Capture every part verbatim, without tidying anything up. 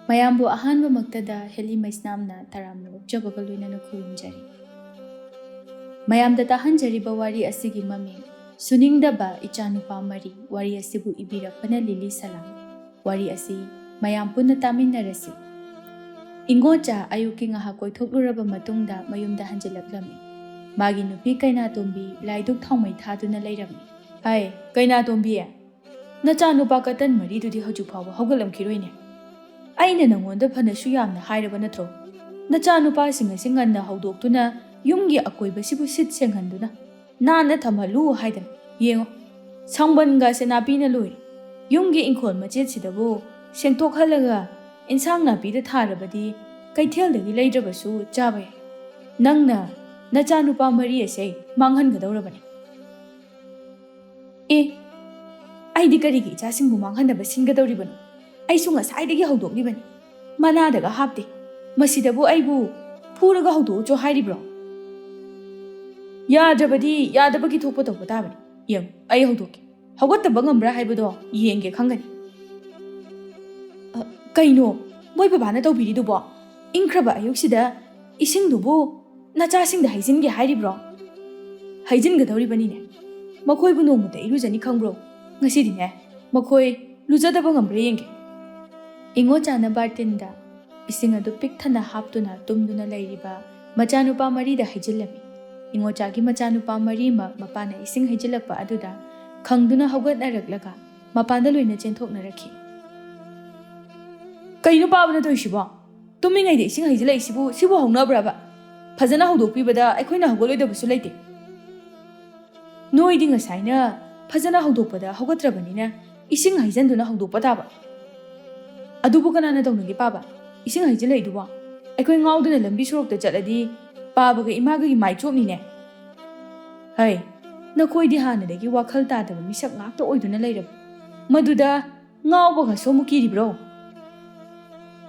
ꯃꯌꯥꯝꯕꯨ ꯑꯍꯥꯟꯕꯃꯛꯇꯗ ꯍꯦꯂꯤ ꯃꯩꯁꯅꯥꯝꯅ ꯇꯔꯥꯝꯅ ꯑꯣꯛꯆꯕꯒ ꯂꯣꯏꯅꯅ ꯈꯨꯔꯨꯝꯖꯔꯤ꯫ ꯃꯌꯥꯝꯗ ꯇꯥꯍꯟꯖꯔꯤꯕ ꯋꯥꯔꯤ ꯑꯁꯤꯒꯤ ꯃꯃꯤꯡ ꯁꯨꯅꯤꯡꯗꯕ ꯏꯆꯥꯅꯨꯄꯥ ꯃꯔꯤ꯫ ꯋꯥꯔꯤ ꯑꯁꯤꯕꯨ ꯏꯕꯤꯔꯛꯄꯅ ꯂꯤꯂꯤ ꯁꯂꯥꯝ꯫ ꯋꯥꯔꯤ ꯑꯁꯤ ꯃꯌꯥꯝ ꯄꯨꯟꯅ ꯇꯥꯃꯤꯟꯅꯔꯁꯤ꯫ ꯏꯉꯣꯆꯥ ꯑꯌꯨꯛꯀꯤ ꯉꯥꯏꯍꯥꯛ ꯀꯣꯏꯊꯣꯛꯂꯨꯔꯕ ꯃꯇꯨꯡꯗ ꯃꯌꯨꯝꯗ ꯍꯟꯖꯤꯜꯂꯛꯂꯝꯃꯤ꯫ ꯃꯥꯒꯤ ꯅꯨꯄꯤ ꯀꯩꯅꯥꯇꯣꯝꯕꯤ ꯂꯥꯏꯗꯨꯛ ꯊꯥꯎꯃꯩ ꯊꯥꯗꯨꯅ ꯂꯩꯔꯝꯃꯤ꯫ "ꯍꯥꯏ, ꯀꯩꯅꯥꯇꯣꯝꯕꯤ, ꯅꯆꯥꯅꯨꯄꯥ ꯀꯇꯟ ꯃꯔꯤꯗꯨꯗꯤ ꯍꯧꯖꯤꯛ ꯐꯥꯎꯕ ꯍꯧꯒꯠꯂꯝꯈꯤꯔꯣꯏꯅꯦ꯫ ꯑꯩꯅ ꯅꯉꯣꯟꯗ ꯐꯅꯁꯨ ꯌꯥꯝꯅ ꯍꯥꯏꯔꯕ ꯅꯠꯇ꯭ꯔꯣ? ꯅꯆꯥꯅꯨꯄꯥꯁꯤꯡ ꯑꯁꯤ ꯉꯟꯅ ꯍꯧꯗꯣꯛꯇꯨꯅ ꯌꯨꯝꯒꯤ ꯑꯀꯣꯏꯕꯁꯤꯕꯨ ꯁꯤꯠ ꯁꯦꯡꯍꯟꯗꯨꯅ ꯅꯥꯟꯅ ꯊꯝꯍꯜꯂꯨ ꯍꯥꯏꯗꯅ꯫ ꯌꯦꯡꯉꯨ, ꯁꯪꯕꯟꯒꯁꯦ ꯅꯥꯄꯤꯅ ꯂꯣꯏꯔꯦ꯫ ꯌꯨꯝꯒꯤ ꯏꯪꯈꯣꯜ ꯃꯆꯦꯠꯁꯤꯗꯕꯨ ꯁꯦꯡꯗꯣꯛꯍꯜꯂꯒ ꯏꯟꯁꯥꯡ ꯅꯥꯄꯤꯗ ꯊꯥꯔꯕꯗꯤ ꯀꯩꯊꯦꯜꯗꯒꯤ ꯂꯩꯗ꯭ꯔꯕꯁꯨ ꯆꯥꯕ ꯌꯥꯏ꯫ ꯅꯪꯅ ꯅꯆꯥꯅꯨꯄꯥ ꯃꯔꯤ ꯑꯁꯦ ꯃꯥꯡꯍꯟꯒꯗꯧꯔꯕꯅꯤ꯫" "ꯑꯦ, ꯑꯩꯗꯤ ꯀꯔꯤꯒꯤ ꯏꯆꯥꯁꯤꯡꯕꯨ ꯃꯥꯡꯍꯟꯅꯕ ꯁꯤꯟꯒꯗꯧꯔꯤꯕꯅꯣ? ꯑꯩꯁꯨ ꯉꯁꯥꯏꯗꯒꯤ ꯍꯧꯗꯣꯛꯂꯤꯕꯅꯤ꯫ ꯃꯅꯥꯗꯒ ꯍꯥꯞꯇꯦ꯫ ꯃꯁꯤꯗꯕꯨ ꯑꯩꯕꯨ ꯐꯨꯔꯒ ꯍꯧꯗꯣꯛꯎꯆꯣ ꯍꯥꯏꯔꯤꯕ꯭ꯔꯣ? ꯌꯥꯗ꯭ꯔꯕꯗꯤ ꯌꯥꯗꯕꯒꯤ ꯊꯣꯛꯄ ꯇꯧꯕ ꯇꯥꯕꯅꯤ꯫ ꯌꯦꯡ, ꯑꯩ ꯍꯧꯗꯣꯛꯀꯦ꯫ ꯍꯧꯒꯠꯇꯕ ꯉꯝꯕ꯭ꯔꯥ ꯍꯥꯏꯕꯗꯣ ꯌꯦꯡꯒꯦ ꯈꯪꯒꯅꯤ꯫" "ꯑ, ꯀꯩꯅꯣ ꯃꯣꯏ ꯕꯕꯥꯅ ꯇꯧꯕꯤꯔꯤꯗꯨꯕꯣ? ꯏꯪꯈ꯭ꯔꯕ ꯑꯌꯨꯛꯁꯤꯗ ꯏꯁꯤꯡꯗꯨꯕꯨ ꯅꯆꯥꯁꯤꯡꯗ ꯍꯩꯖꯤꯟꯒꯦ ꯍꯥꯏꯔꯤꯕ꯭ꯔꯣ?" "ꯍꯩꯖꯤꯟꯒꯗꯧꯔꯤꯕꯅꯤꯅꯦ꯫ ꯃꯈꯣꯏꯕꯨ ꯅꯣꯡꯃꯇ ꯏꯔꯨꯖꯅꯤ ꯈꯪꯕ꯭ꯔꯣ? ꯉꯁꯤꯗꯤꯅꯦ, ꯃꯈꯣꯏ ꯂꯨꯖꯗꯕ ꯉꯝꯕ꯭ꯔꯥ ꯌꯦꯡꯒꯦ꯫" ꯏꯉꯣꯆꯥꯅ ꯕꯥꯔꯇꯤꯟꯗ ꯏꯁꯤꯡ ꯑꯗꯨ ꯄꯤꯛ ꯊꯟꯅ ꯍꯥꯞꯇꯨꯅ ꯇꯨꯝꯗꯨꯅ ꯂꯩꯔꯤꯕ ꯃꯆꯥꯅꯨꯄꯥ ꯃꯔꯤꯗ ꯍꯩꯖꯤꯜꯂꯝꯃꯤ꯫ ꯏꯉꯣꯆꯥꯒꯤ ꯃꯆꯥꯅꯨꯄꯥ ꯃꯔꯤꯃꯛ ꯃꯄꯥꯅ ꯏꯁꯤꯡ ꯍꯩꯖꯤꯜꯂꯛꯄ ꯑꯗꯨꯗ ꯈꯪꯗꯨꯅ ꯍꯧꯒꯠꯅꯔꯛꯂꯒ ꯃꯄꯥꯟꯗ ꯂꯣꯏꯅ ꯆꯦꯟꯊꯣꯛꯅꯔꯛꯈꯤ꯫ "ꯀꯩꯅꯣ ꯄꯥꯕꯅ ꯇꯧꯔꯤꯁꯤꯕꯣ? ꯇꯨꯝꯃꯤꯉꯩꯗ ꯏꯁꯤꯡ ꯍꯩꯖꯤꯜꯂꯛꯏꯁꯤꯕꯨ ꯁꯤꯕꯨ ꯍꯧꯅꯕ꯭ꯔꯕ? ꯐꯖꯅ ꯍꯧꯗꯣꯛꯄꯤꯕꯗ ꯑꯩꯈꯣꯏꯅ ꯍꯧꯒꯠꯂꯣꯏꯗꯕꯁꯨ ꯂꯩꯇꯦ꯫ ꯅꯣꯏꯗꯤ ꯉꯁꯥꯏꯅ ꯐꯖꯅ ꯍꯧꯗꯣꯛꯄꯗ ꯍꯧꯒꯠꯇ꯭ꯔꯕꯅꯤꯅ ꯏꯁꯤꯡ ꯍꯩꯖꯤꯟꯗꯨꯅ ꯍꯧꯗꯣꯛꯄ ꯇꯥꯕ꯫ ꯑꯗꯨꯕꯨ ꯀꯅꯥꯅ ꯇꯧꯅꯒꯦ ꯄꯥꯕ? ꯏꯁꯤꯡ ꯍꯩꯖꯤꯜꯂꯛꯏꯗꯨꯕꯣ? ꯑꯩꯈꯣꯏ ꯉꯥꯎꯗꯨꯅ ꯂꯝꯕꯤ ꯁꯣꯔꯣꯛꯇ ꯆꯠꯂꯗꯤ ꯄꯥꯕꯒ ꯏꯃꯥꯒꯒꯤ ꯃꯥꯏ ꯆꯣꯞꯅꯤꯅꯦ꯫" "ꯍꯩ, ꯅꯈꯣꯏꯗꯤ ꯍꯥꯟꯅꯗꯒꯤ ꯋꯥꯈꯜ ꯇꯥꯗꯕ ꯃꯤꯁꯛ ꯉꯥꯛꯇ ꯑꯣꯏꯗꯨꯅ ꯂꯩꯔꯕ ꯃꯗꯨꯗ ꯉꯥꯎꯕꯒꯁꯨ ꯑꯃꯨꯛ ꯀꯤꯔꯤꯕ꯭ꯔꯣ?"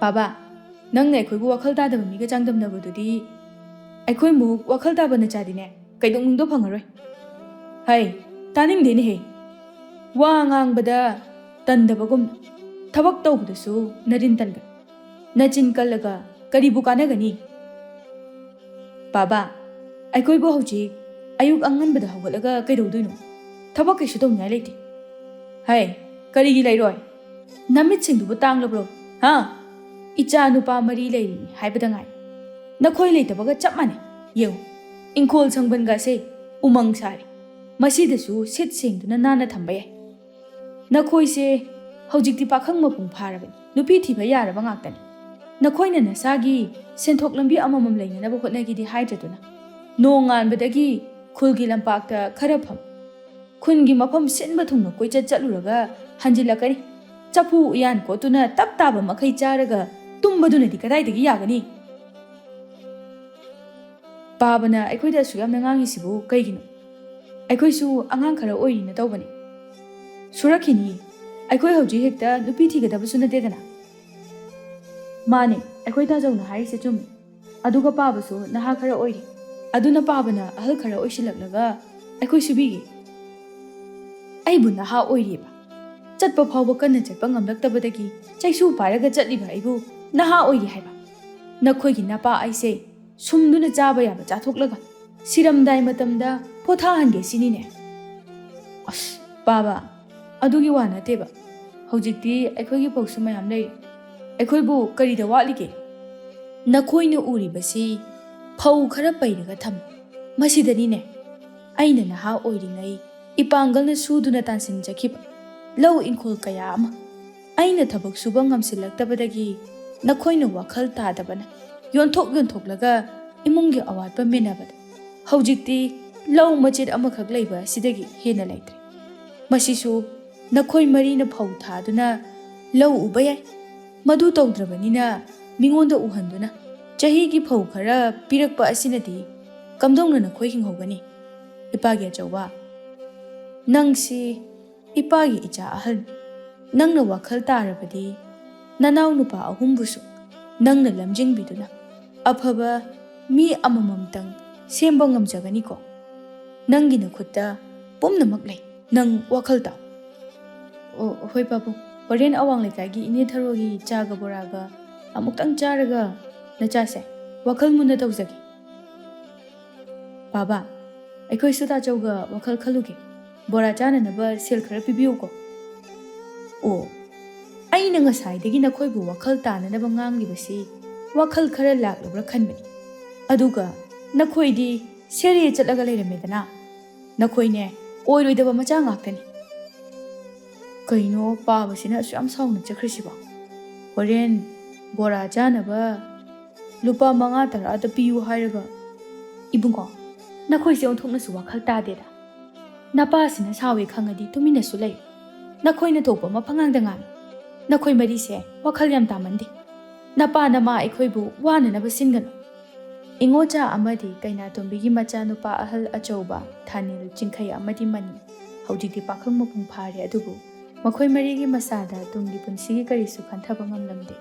"ꯄꯥꯕ, ꯅꯪꯅ ꯑꯩꯈꯣꯏꯕꯨ ꯋꯥꯈꯜ ꯇꯥꯗꯕ ꯃꯤꯒ ꯆꯥꯡꯗꯝꯅꯕꯗꯨꯗꯤ ꯑꯩꯈꯣꯏꯃꯨꯛ ꯋꯥꯈꯜ ꯇꯥꯕ ꯅꯆꯥꯗꯤꯅꯦ ꯀꯩꯗꯧꯅꯨꯡꯗ ꯐꯪꯉꯔꯣꯏ꯫" "ꯍꯩ, ꯇꯥꯅꯤꯡꯗꯦꯅꯦꯍꯦ꯫ ꯋꯥ ꯉꯥꯡꯕꯗ ꯇꯟꯗꯕꯒꯨꯝ ꯊꯕꯛ ꯇꯧꯕꯗꯁꯨ ꯅꯔꯤꯟ ꯇꯟꯕ꯫ ꯅꯆꯤꯟ ꯀꯜꯂꯒ ꯀꯔꯤꯕꯨ ꯀꯥꯟꯅꯒꯅꯤ? ꯕꯥꯕꯥ, ꯑꯩꯈꯣꯏꯕꯨ ꯍꯧꯖꯤꯛ ꯑꯌꯨꯛ ꯑꯉꯟꯕꯗ ꯍꯧꯒꯠꯂꯒ ꯀꯩꯗꯧꯗꯣꯏꯅꯣ? ꯊꯕꯛ ꯀꯩꯁꯨ ꯇꯧꯅꯤꯡꯉꯥꯏ ꯂꯩꯇꯦ꯫ ꯍꯩ, ꯀꯔꯤꯒꯤ ꯂꯩꯔꯣꯏ? ꯅꯃꯤꯠꯁꯤꯡꯗꯨꯕꯨ ꯇꯥꯡꯂꯕ꯭ꯔꯣ? ꯍꯥ? ꯏꯆꯥ ꯅꯨꯄꯥ ꯃꯔꯤ ꯂꯩꯔꯤꯅꯤ ꯍꯥꯏꯕꯗ ꯉꯥꯏ꯫ ꯅꯈꯣꯏ ꯂꯩꯇꯕꯒ ꯆꯞ ꯃꯥꯟꯅꯩ꯫ ꯌꯦꯡꯉꯨ, ꯏꯪꯈꯣꯜ ꯁꯪꯕꯟꯒꯁꯦ ꯎꯃꯪ ꯁꯥꯔꯦ꯫ ꯃꯁꯤꯗꯁꯨ ꯁꯤꯠ ꯁꯦꯡꯗꯨꯅ ꯅꯥꯟꯅ ꯊꯝꯕ ꯌꯥꯏ꯫ ꯅꯈꯣꯏꯁꯦ ꯍꯧꯖꯤꯛꯇꯤ ꯄꯥꯈꯪ ꯃꯄꯨꯡ ꯐꯥꯔꯕꯅꯤ, ꯅꯨꯄꯤ ꯊꯤꯕ ꯌꯥꯔꯕ ꯉꯥꯛꯇꯅꯤ꯫ ꯅꯈꯣꯏꯅ ꯅꯁꯥꯒꯤ ꯁꯦꯟꯊꯣꯛ ꯂꯝꯕꯤ ꯑꯃꯃꯝ ꯂꯩꯅꯅꯕ ꯍꯣꯠꯅꯒꯦꯗꯤ ꯍꯥꯏꯗ꯭ꯔꯗꯨꯅ, ꯅꯣꯡꯉꯥꯟꯕꯗꯒꯤ ꯈꯨꯜꯒꯤ ꯂꯝꯄꯥꯛꯇ ꯈꯔ ꯐꯝ, ꯈꯨꯟꯒꯤ ꯃꯐꯝ ꯁꯤꯟꯕ ꯊꯨꯡꯅ ꯀꯣꯏꯆꯠ ꯆꯠꯂꯨꯔꯒ ꯍꯟꯖꯤꯜꯂꯛꯀꯅꯤ꯫ ꯆꯐꯨ ꯎꯌꯥꯟ ꯀꯣꯠꯇꯨꯅ ꯇꯞ ꯇꯥꯕ ꯃꯈꯩ ꯆꯥꯔꯒ ꯇꯨꯝꯕꯗꯨꯅꯗꯤ ꯀꯗꯥꯏꯗꯒꯤ ꯌꯥꯒꯅꯤ? ꯄꯥꯕꯅ ꯑꯩꯈꯣꯏꯗ ꯑꯁꯨꯛ ꯌꯥꯝꯅ ꯉꯥꯡꯉꯤꯁꯤꯕꯨ ꯀꯩꯒꯤꯅꯣ? ꯑꯩꯈꯣꯏꯁꯨ ꯑꯉꯥꯡ ꯈꯔ ꯑꯣꯏꯔꯤꯅ ꯇꯧꯕꯅꯤ꯫ ꯁꯨꯔꯛꯈꯤꯅꯤ꯫ ꯑꯩꯈꯣꯏ ꯍꯧꯖꯤꯛ ꯍꯦꯛꯇ ꯅꯨꯄꯤ ꯊꯤꯒꯗꯕꯁꯨ ꯅꯠꯇꯦꯗꯅ꯫ ꯃꯥꯅꯦ, ꯑꯩꯈꯣꯏ ꯇꯥꯖꯧꯅ ꯍꯥꯏꯔꯤꯁꯦ ꯆꯨꯝꯃꯤ꯫ ꯑꯗꯨꯒ ꯄꯥꯕꯁꯨ ꯅꯍꯥ ꯈꯔ ꯑꯣꯏꯔꯤ꯫ ꯑꯗꯨꯅ ꯄꯥꯕꯅ ꯑꯍꯜ ꯈꯔ ꯑꯣꯏꯁꯤꯜꯂꯛꯂꯒ ꯑꯩꯈꯣꯏ ꯁꯨꯕꯤꯒꯦ꯫ ꯑꯩꯕꯨ ꯅꯍꯥ ꯑꯣꯏꯔꯤꯕ? ꯆꯠꯄ ꯐꯥꯎꯕ ꯀꯟꯅ ꯆꯠꯄ ꯉꯝꯂꯛꯇꯕꯗꯒꯤ ꯆꯩꯁꯨ ꯄꯥꯏꯔꯒ ꯆꯠꯂꯤꯕ ꯑꯩꯕꯨ ꯅꯍꯥ ꯑꯣꯏꯔꯤ ꯍꯥꯏꯕ? ꯅꯈꯣꯏꯒꯤ ꯅꯄꯥ ꯑꯩꯁꯦ ꯁꯨꯝꯗꯨꯅ ꯆꯥꯕ ꯌꯥꯕ ꯆꯥꯊꯣꯛꯂꯒ ꯁꯤꯔꯝꯗꯥꯏ ꯃꯇꯝꯗ ꯄꯣꯊꯥꯍꯟꯒꯦ ꯁꯤꯅꯤꯅꯦ꯫ ꯑꯁ, ꯄꯥꯕ, ꯑꯗꯨꯒꯤ ꯋꯥ ꯅꯠꯇꯦꯕ꯫ ꯍꯧꯖꯤꯛꯇꯤ ꯑꯩꯈꯣꯏꯒꯤ ꯐꯧꯁꯨ ꯃꯌꯥꯝ ꯂꯩꯔꯦ꯫ ꯑꯩꯈꯣꯏꯕꯨ ꯀꯔꯤꯗ ꯋꯥꯠꯂꯤꯒꯦ? ꯅꯈꯣꯏꯅ ꯎꯔꯤꯕꯁꯤ ꯐꯧ ꯈꯔ ꯄꯩꯔꯒ ꯊꯝꯃꯤ꯫ ꯃꯁꯤꯗꯅꯤꯅꯦ ꯑꯩꯅ ꯅꯍꯥ ꯑꯣꯏꯔꯤꯉꯩ ꯏꯄꯥꯡꯒꯜꯅ ꯁꯨꯗꯨꯅ ꯇꯥꯟꯁꯤꯟꯖꯈꯤꯕ ꯂꯧ ꯏꯪꯈꯣꯜ ꯀꯌꯥ ꯑꯃ꯫ ꯑꯩꯅ ꯊꯕꯛ ꯁꯨꯕ ꯉꯝꯁꯤꯜꯂꯛꯇꯕꯗꯒꯤ ꯅꯈꯣꯏꯅ ꯋꯥꯈꯜ ꯇꯥꯗꯕꯅ ꯌꯣꯟꯊꯣꯛ ꯌꯣꯟꯊꯣꯛꯂꯒ ꯏꯃꯨꯡꯒꯤ ꯑꯋꯥꯠꯄ ꯃꯦꯟꯅꯕꯗ ꯍꯧꯖꯤꯛꯇꯤ ꯂꯧ ꯃꯆꯦꯠ ꯑꯃꯈꯛ ꯂꯩꯕ ꯑꯁꯤꯗꯒꯤ ꯍꯦꯟꯅ ꯂꯩꯇ꯭ꯔꯦ꯫ ꯃꯁꯤꯁꯨ ꯅꯈꯣꯏ ꯃꯔꯤꯅ ꯐꯧ ꯊꯥꯗꯨꯅ ꯂꯧ ꯎꯕ ꯌꯥꯏ꯫ ꯃꯗꯨ ꯇꯧꯗ꯭ꯔꯕꯅꯤꯅ ꯃꯤꯉꯣꯟꯗ ꯎꯍꯟꯗꯨꯅ ꯆꯍꯤꯒꯤ ꯐꯧ ꯈꯔ ꯄꯤꯔꯛꯄ ꯑꯁꯤꯅꯗꯤ ꯀꯝꯗꯧꯅ ꯅꯈꯣꯏ ꯍꯤꯡꯍꯧꯒꯅꯤ? ꯏꯄꯥꯒꯤ ꯑꯆꯧꯕ, ꯅꯪꯁꯤ ꯏꯄꯥꯒꯤ ꯏꯆꯥ ꯑꯍꯜ, ꯅꯪꯅ ꯋꯥꯈꯜ ꯇꯥꯔꯕꯗꯤ ꯅꯅꯥꯎ ꯅꯨꯄꯥ ꯑꯍꯨꯝꯕꯨꯁꯨ ꯅꯪꯅ ꯂꯝꯖꯤꯡꯕꯤꯗꯨꯅ ꯑꯐꯕ ꯃꯤ ꯑꯃꯃꯝꯇꯪ ꯁꯦꯝꯕ ꯉꯝꯖꯒꯅꯤꯀꯣ꯫ ꯅꯪꯒꯤ ꯅꯈꯨꯠꯇ ꯄꯨꯝꯅꯃꯛ ꯂꯩ, ꯅꯪ ꯋꯥꯈꯜ ꯇꯥꯎ꯫ ꯑꯣ, ꯍꯣꯏ ꯄꯥꯕꯨꯡ, ꯍꯣꯔꯦꯟ ꯑꯋꯥꯡ ꯂꯩꯀꯥꯏꯒꯤ ꯏꯅꯦ ꯊꯔꯣꯒꯤ ꯆꯥꯒ ꯕꯣꯔꯥꯒ ꯑꯃꯨꯛꯇꯪ ꯆꯥꯔꯒ ꯅꯆꯥꯁꯦ ꯋꯥꯈꯜ ꯃꯨꯟꯅ ꯇꯧꯖꯒꯦ꯫ ꯕꯥꯕꯥ, ꯑꯩꯈꯣꯏꯁꯨ ꯇꯥꯆꯧꯒ ꯋꯥꯈꯜ ꯈꯜꯂꯨꯒꯦ꯫ ꯕꯣꯔꯥ ꯆꯥꯅꯅꯕ ꯁꯦꯜ ꯈꯔ ꯄꯤꯕꯤꯌꯨꯀꯣ꯫ ꯑꯣ, ꯑꯩꯅ ꯉꯁꯥꯏꯗꯒꯤ ꯅꯈꯣꯏꯕꯨ ꯋꯥꯈꯜ ꯇꯥꯅꯅꯕ ꯉꯥꯡꯂꯤꯕꯁꯤ ꯋꯥꯈꯜ ꯈꯔ ꯂꯥꯛꯂꯕ꯭ꯔꯥ ꯈꯟꯕꯅꯤ꯫ ꯑꯗꯨꯒ ꯅꯈꯣꯏꯗꯤ ꯁꯦꯔꯦ ꯆꯠꯂꯒ ꯂꯩꯔꯝꯃꯦꯗꯅ꯫ ꯅꯈꯣꯏꯅꯦ, ꯑꯣꯏꯔꯣꯏꯗꯕ ꯃꯆꯥ ꯉꯥꯛꯇꯅꯤ꯫ ꯀꯩꯅꯣ ꯄꯥꯕꯁꯤꯅ ꯑꯁꯨꯛ ꯌꯥꯝ ꯁꯥꯎꯅ ꯆꯠꯈ꯭ꯔꯤꯁꯤꯕꯣ? ꯍꯣꯔꯦꯟ ꯕꯣꯔꯥ ꯆꯥꯅꯕ ꯂꯨꯄꯥ ꯃꯉꯥ ꯇꯔꯥꯗ ꯄꯤꯌꯨ ꯍꯥꯏꯔꯒ꯫ ꯏꯕꯨꯡꯉꯣ, ꯅꯈꯣꯏꯁꯦ ꯑꯣꯟꯊꯣꯛꯅꯁꯨ ꯋꯥꯈꯜ ꯇꯥꯗꯦꯗ꯫ ꯅꯄꯥꯁꯤꯅ ꯁꯥꯎꯋꯦ ꯈꯪꯉꯗꯤ ꯇꯨꯃꯤꯟꯅꯁꯨ ꯂꯩ꯫ ꯅꯈꯣꯏꯅ ꯊꯣꯛꯄ ꯑꯃ ꯄꯉꯥꯡꯗ ꯉꯥꯡꯉꯤ꯫ ꯅꯈꯣꯏ ꯃꯔꯤꯁꯦ ꯋꯥꯈꯜ ꯌꯥꯝ ꯇꯥꯃꯟꯗꯦ꯫ ꯅꯄꯥ ꯅꯃꯥ ꯑꯩꯈꯣꯏꯕꯨ ꯋꯥꯅꯅꯕ ꯁꯤꯟꯒꯅꯨ꯫ ꯏꯉꯣꯆꯥ ꯑꯃꯗꯤ ꯀꯩꯅꯥꯇꯣꯝꯕꯤꯒꯤ ꯃꯆꯥꯅꯨꯄꯥ ꯑꯍꯜ ꯑꯆꯧꯕ ꯊꯥꯅꯤꯜ, ꯆꯤꯡꯈꯩ ꯑꯃꯗꯤ ꯃꯅꯤ ꯍꯧꯖꯤꯛꯇꯤ ꯄꯥꯈꯪ ꯃꯄꯨꯡ ꯐꯥꯔꯦ, ꯑꯗꯨꯕꯨ ꯃꯈꯣꯏ ꯃꯔꯤꯒꯤ ꯃꯁꯥꯗ ꯇꯨꯡꯒꯤ ꯄꯨꯟꯁꯤꯒꯤ ꯀꯔꯤꯁꯨ ꯈꯟꯊꯕ ꯉꯝꯂꯝꯗꯦ꯫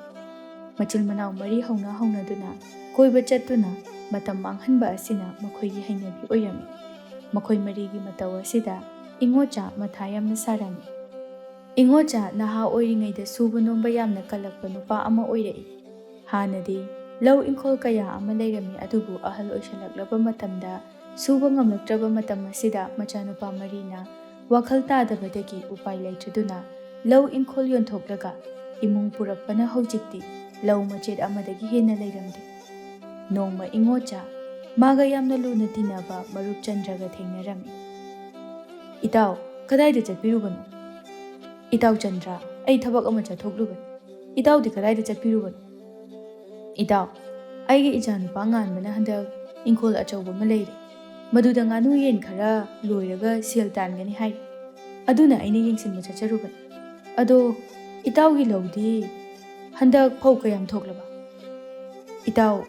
ꯃꯆꯤꯜ ꯃꯅꯥꯎ ꯃꯔꯤ ꯍꯧꯅ ꯍꯧꯅꯗꯨꯅ ꯀꯣꯏꯕ ꯆꯠꯇꯨꯅ ꯃꯇꯝ ꯃꯥꯡꯍꯟꯕ ꯑꯁꯤꯅ ꯃꯈꯣꯏꯒꯤ ꯍꯩꯅꯕꯤ ꯑꯣꯏꯔꯝꯃꯤ꯫ ꯃꯈꯣꯏ ꯃꯔꯤꯒꯤ ꯃꯇꯧ ꯑꯁꯤꯗ ꯏꯉꯣꯆꯥ ꯃꯊꯥ ꯌꯥꯝꯅ ꯁꯥꯔꯝꯃꯤ꯫ ꯏꯉꯣꯆꯥ ꯅꯍꯥ ꯑꯣꯏꯔꯤꯉꯩꯗ ꯁꯨꯕ ꯅꯣꯝꯕ ꯌꯥꯝꯅ ꯀꯜꯂꯛꯄ ꯅꯨꯄꯥ ꯑꯃ ꯑꯣꯏꯔꯛꯏ꯫ ꯍꯥꯟꯅꯗꯤ ꯂꯧ ꯏꯪꯈꯣꯜ ꯀꯌꯥ ꯑꯃ ꯂꯩꯔꯝꯃꯤ, ꯑꯗꯨꯕꯨ ꯑꯍꯜ ꯑꯣꯏꯁꯜꯂꯛꯂꯕ ꯃꯇꯝꯗ ꯁꯨꯕ ꯉꯝꯂꯛꯇ꯭ꯔꯕ ꯃꯇꯝ ꯑꯁꯤꯗ ꯃꯆꯥꯅꯨꯄꯥ ꯃꯔꯤꯅ ꯋꯥꯈꯜ ꯇꯥꯗꯕꯗꯒꯤ ꯎꯄꯥꯏ ꯂꯩꯇ꯭ꯔꯗꯨꯅ ꯂꯧ ꯏꯪꯈꯣꯜ ꯌꯣꯟꯊꯣꯛꯂꯒ ꯏꯃꯨꯡ ꯄꯨꯔꯛꯄꯅ ꯍꯧꯖꯤꯛꯇꯤ ꯂꯧ ꯃꯆꯦꯠ ꯑꯃꯗꯒꯤ ꯍꯦꯟꯅ ꯂꯩꯔꯝꯗꯦ꯫ ꯅꯣꯡꯃ ꯏꯉꯣꯆꯥ ꯃꯥꯒ ꯌꯥꯝꯅ ꯂꯨꯅ ꯇꯤꯟꯅꯕ ꯃꯔꯨꯞ ꯆꯟꯗ꯭ꯔꯒ ꯊꯦꯡꯅꯔꯝꯃꯤ꯫ "ꯏꯇꯥꯎ, ꯀꯗꯥꯏꯗ ꯆꯠꯄꯤꯔꯨꯕꯅꯣ?" "ꯏꯇꯥꯎ ꯆꯟꯗ꯭ꯔ, ꯑꯩ ꯊꯕꯛ ꯑꯃ ꯆꯠꯊꯣꯛꯂꯨꯕꯅꯤ꯫ ꯏꯇꯥꯎꯗꯤ ꯀꯗꯥꯏꯗ ꯆꯠꯄꯤꯔꯨꯕꯅꯣ?" "ꯏꯇꯥꯎ, ꯑꯩꯒꯤ ꯏꯆꯥꯅꯨꯄꯥ ꯉꯥꯟꯕꯅ ꯍꯟꯗꯛ ꯏꯪꯈꯣꯜ ꯑꯆꯧꯕ ꯑꯃ ꯂꯩꯔꯦ꯫ ꯃꯗꯨꯗ ꯉꯥꯅꯨ ꯌꯦꯟ ꯈꯔ ꯂꯣꯏꯔꯒ ꯁꯦꯜ ꯇꯥꯟꯒꯅꯤ ꯍꯥꯏꯔꯤ꯫ ꯑꯗꯨꯅ ꯑꯩꯅ ꯌꯦꯡꯁꯤꯟꯕ ꯆꯠꯆꯔꯨꯕꯅꯤ꯫ ꯑꯗꯣ ꯏꯇꯥꯎꯒꯤ ꯂꯧꯗꯤ ꯍꯟꯗꯛ ꯐꯧ ꯀꯌꯥꯝ ꯊꯣꯛꯂꯕ?" "ꯏꯇꯥꯎ,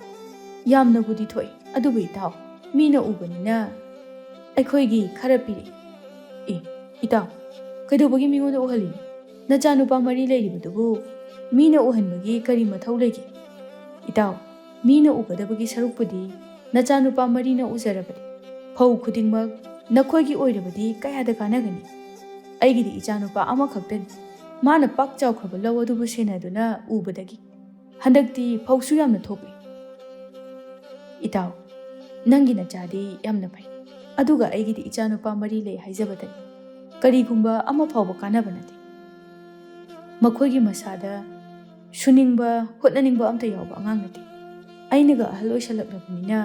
ꯌꯥꯝꯅꯕꯨꯗꯤ ꯊꯣꯛꯏ, ꯑꯗꯨꯕꯨ ꯏꯇꯥꯎ, ꯃꯤꯅ ꯎꯕꯅꯤꯅ ꯑꯩꯈꯣꯏꯒꯤ ꯈꯔ ꯄꯤꯔꯛꯏ꯫" "ꯑꯦ, ꯏꯇꯥꯎ, ꯀꯩꯗꯧꯕꯒꯤ ꯃꯤꯉꯣꯟꯗ ꯎꯍꯜꯂꯤꯅꯣ? ꯅꯆꯥꯅꯨꯄꯥ ꯃꯔꯤ ꯂꯩꯔꯤꯕꯗꯨꯕꯨ ꯃꯤꯅ ꯎꯍꯟꯕꯒꯤ ꯀꯔꯤ ꯃꯊꯧ ꯂꯩꯒꯦ? ꯏꯇꯥꯎ, ꯃꯤꯅ ꯎꯒꯗꯕꯒꯤ ꯁꯔꯨꯛꯄꯨꯗꯤ ꯅꯆꯥꯅꯨꯄꯥ ꯃꯔꯤꯅ ꯎꯖꯔꯕꯗꯤ ꯐꯧ ꯈꯨꯗꯤꯡꯃꯛ ꯅꯈꯣꯏꯒꯤ ꯑꯣꯏꯔꯕꯗꯤ ꯀꯌꯥꯗ ꯀꯥꯟꯅꯒꯅꯤ? ꯑꯩꯒꯤꯗꯤ ꯏꯆꯥꯅꯨꯄꯥ ꯑꯃꯈꯛꯇꯅꯤ꯫ ꯃꯥꯅ ꯄꯥꯛ ꯆꯥꯎꯈ꯭ꯔꯕ ꯂꯧ ꯑꯗꯨꯕꯨ ꯁꯦꯟꯅꯗꯨꯅ ꯎꯕꯗꯒꯤ ꯍꯟꯗꯛꯇꯤ ꯐꯧꯁꯨ ꯌꯥꯝꯅ ꯊꯣꯛꯏ꯫ ꯏꯇꯥꯎ, ꯅꯪꯒꯤ ꯅꯆꯥꯗꯤ ꯌꯥꯝꯅ ꯐꯩ, ꯑꯗꯨꯒ ꯑꯩꯒꯤꯗꯤ ꯏꯆꯥꯅꯨꯄꯥ ꯃꯔꯤ ꯂꯩ ꯍꯥꯏꯖꯕꯗꯅꯤ, ꯀꯔꯤꯒꯨꯝꯕ ꯑꯃ ꯐꯥꯎꯕ ꯀꯥꯟꯅꯕ ꯅꯠꯇꯦ꯫ ꯃꯈꯣꯏꯒꯤ ꯃꯁꯥꯗ ꯁꯨꯅꯤꯡꯕ, ꯍꯣꯠꯅꯅꯤꯡꯕ ꯑꯝꯇ ꯌꯥꯎꯕ ꯑꯉꯥꯡ ꯅꯠꯇꯦ꯫ ꯑꯩꯅꯒ ꯑꯍꯜ ꯑꯣꯏꯁꯜꯂꯛꯂꯕꯅꯤꯅ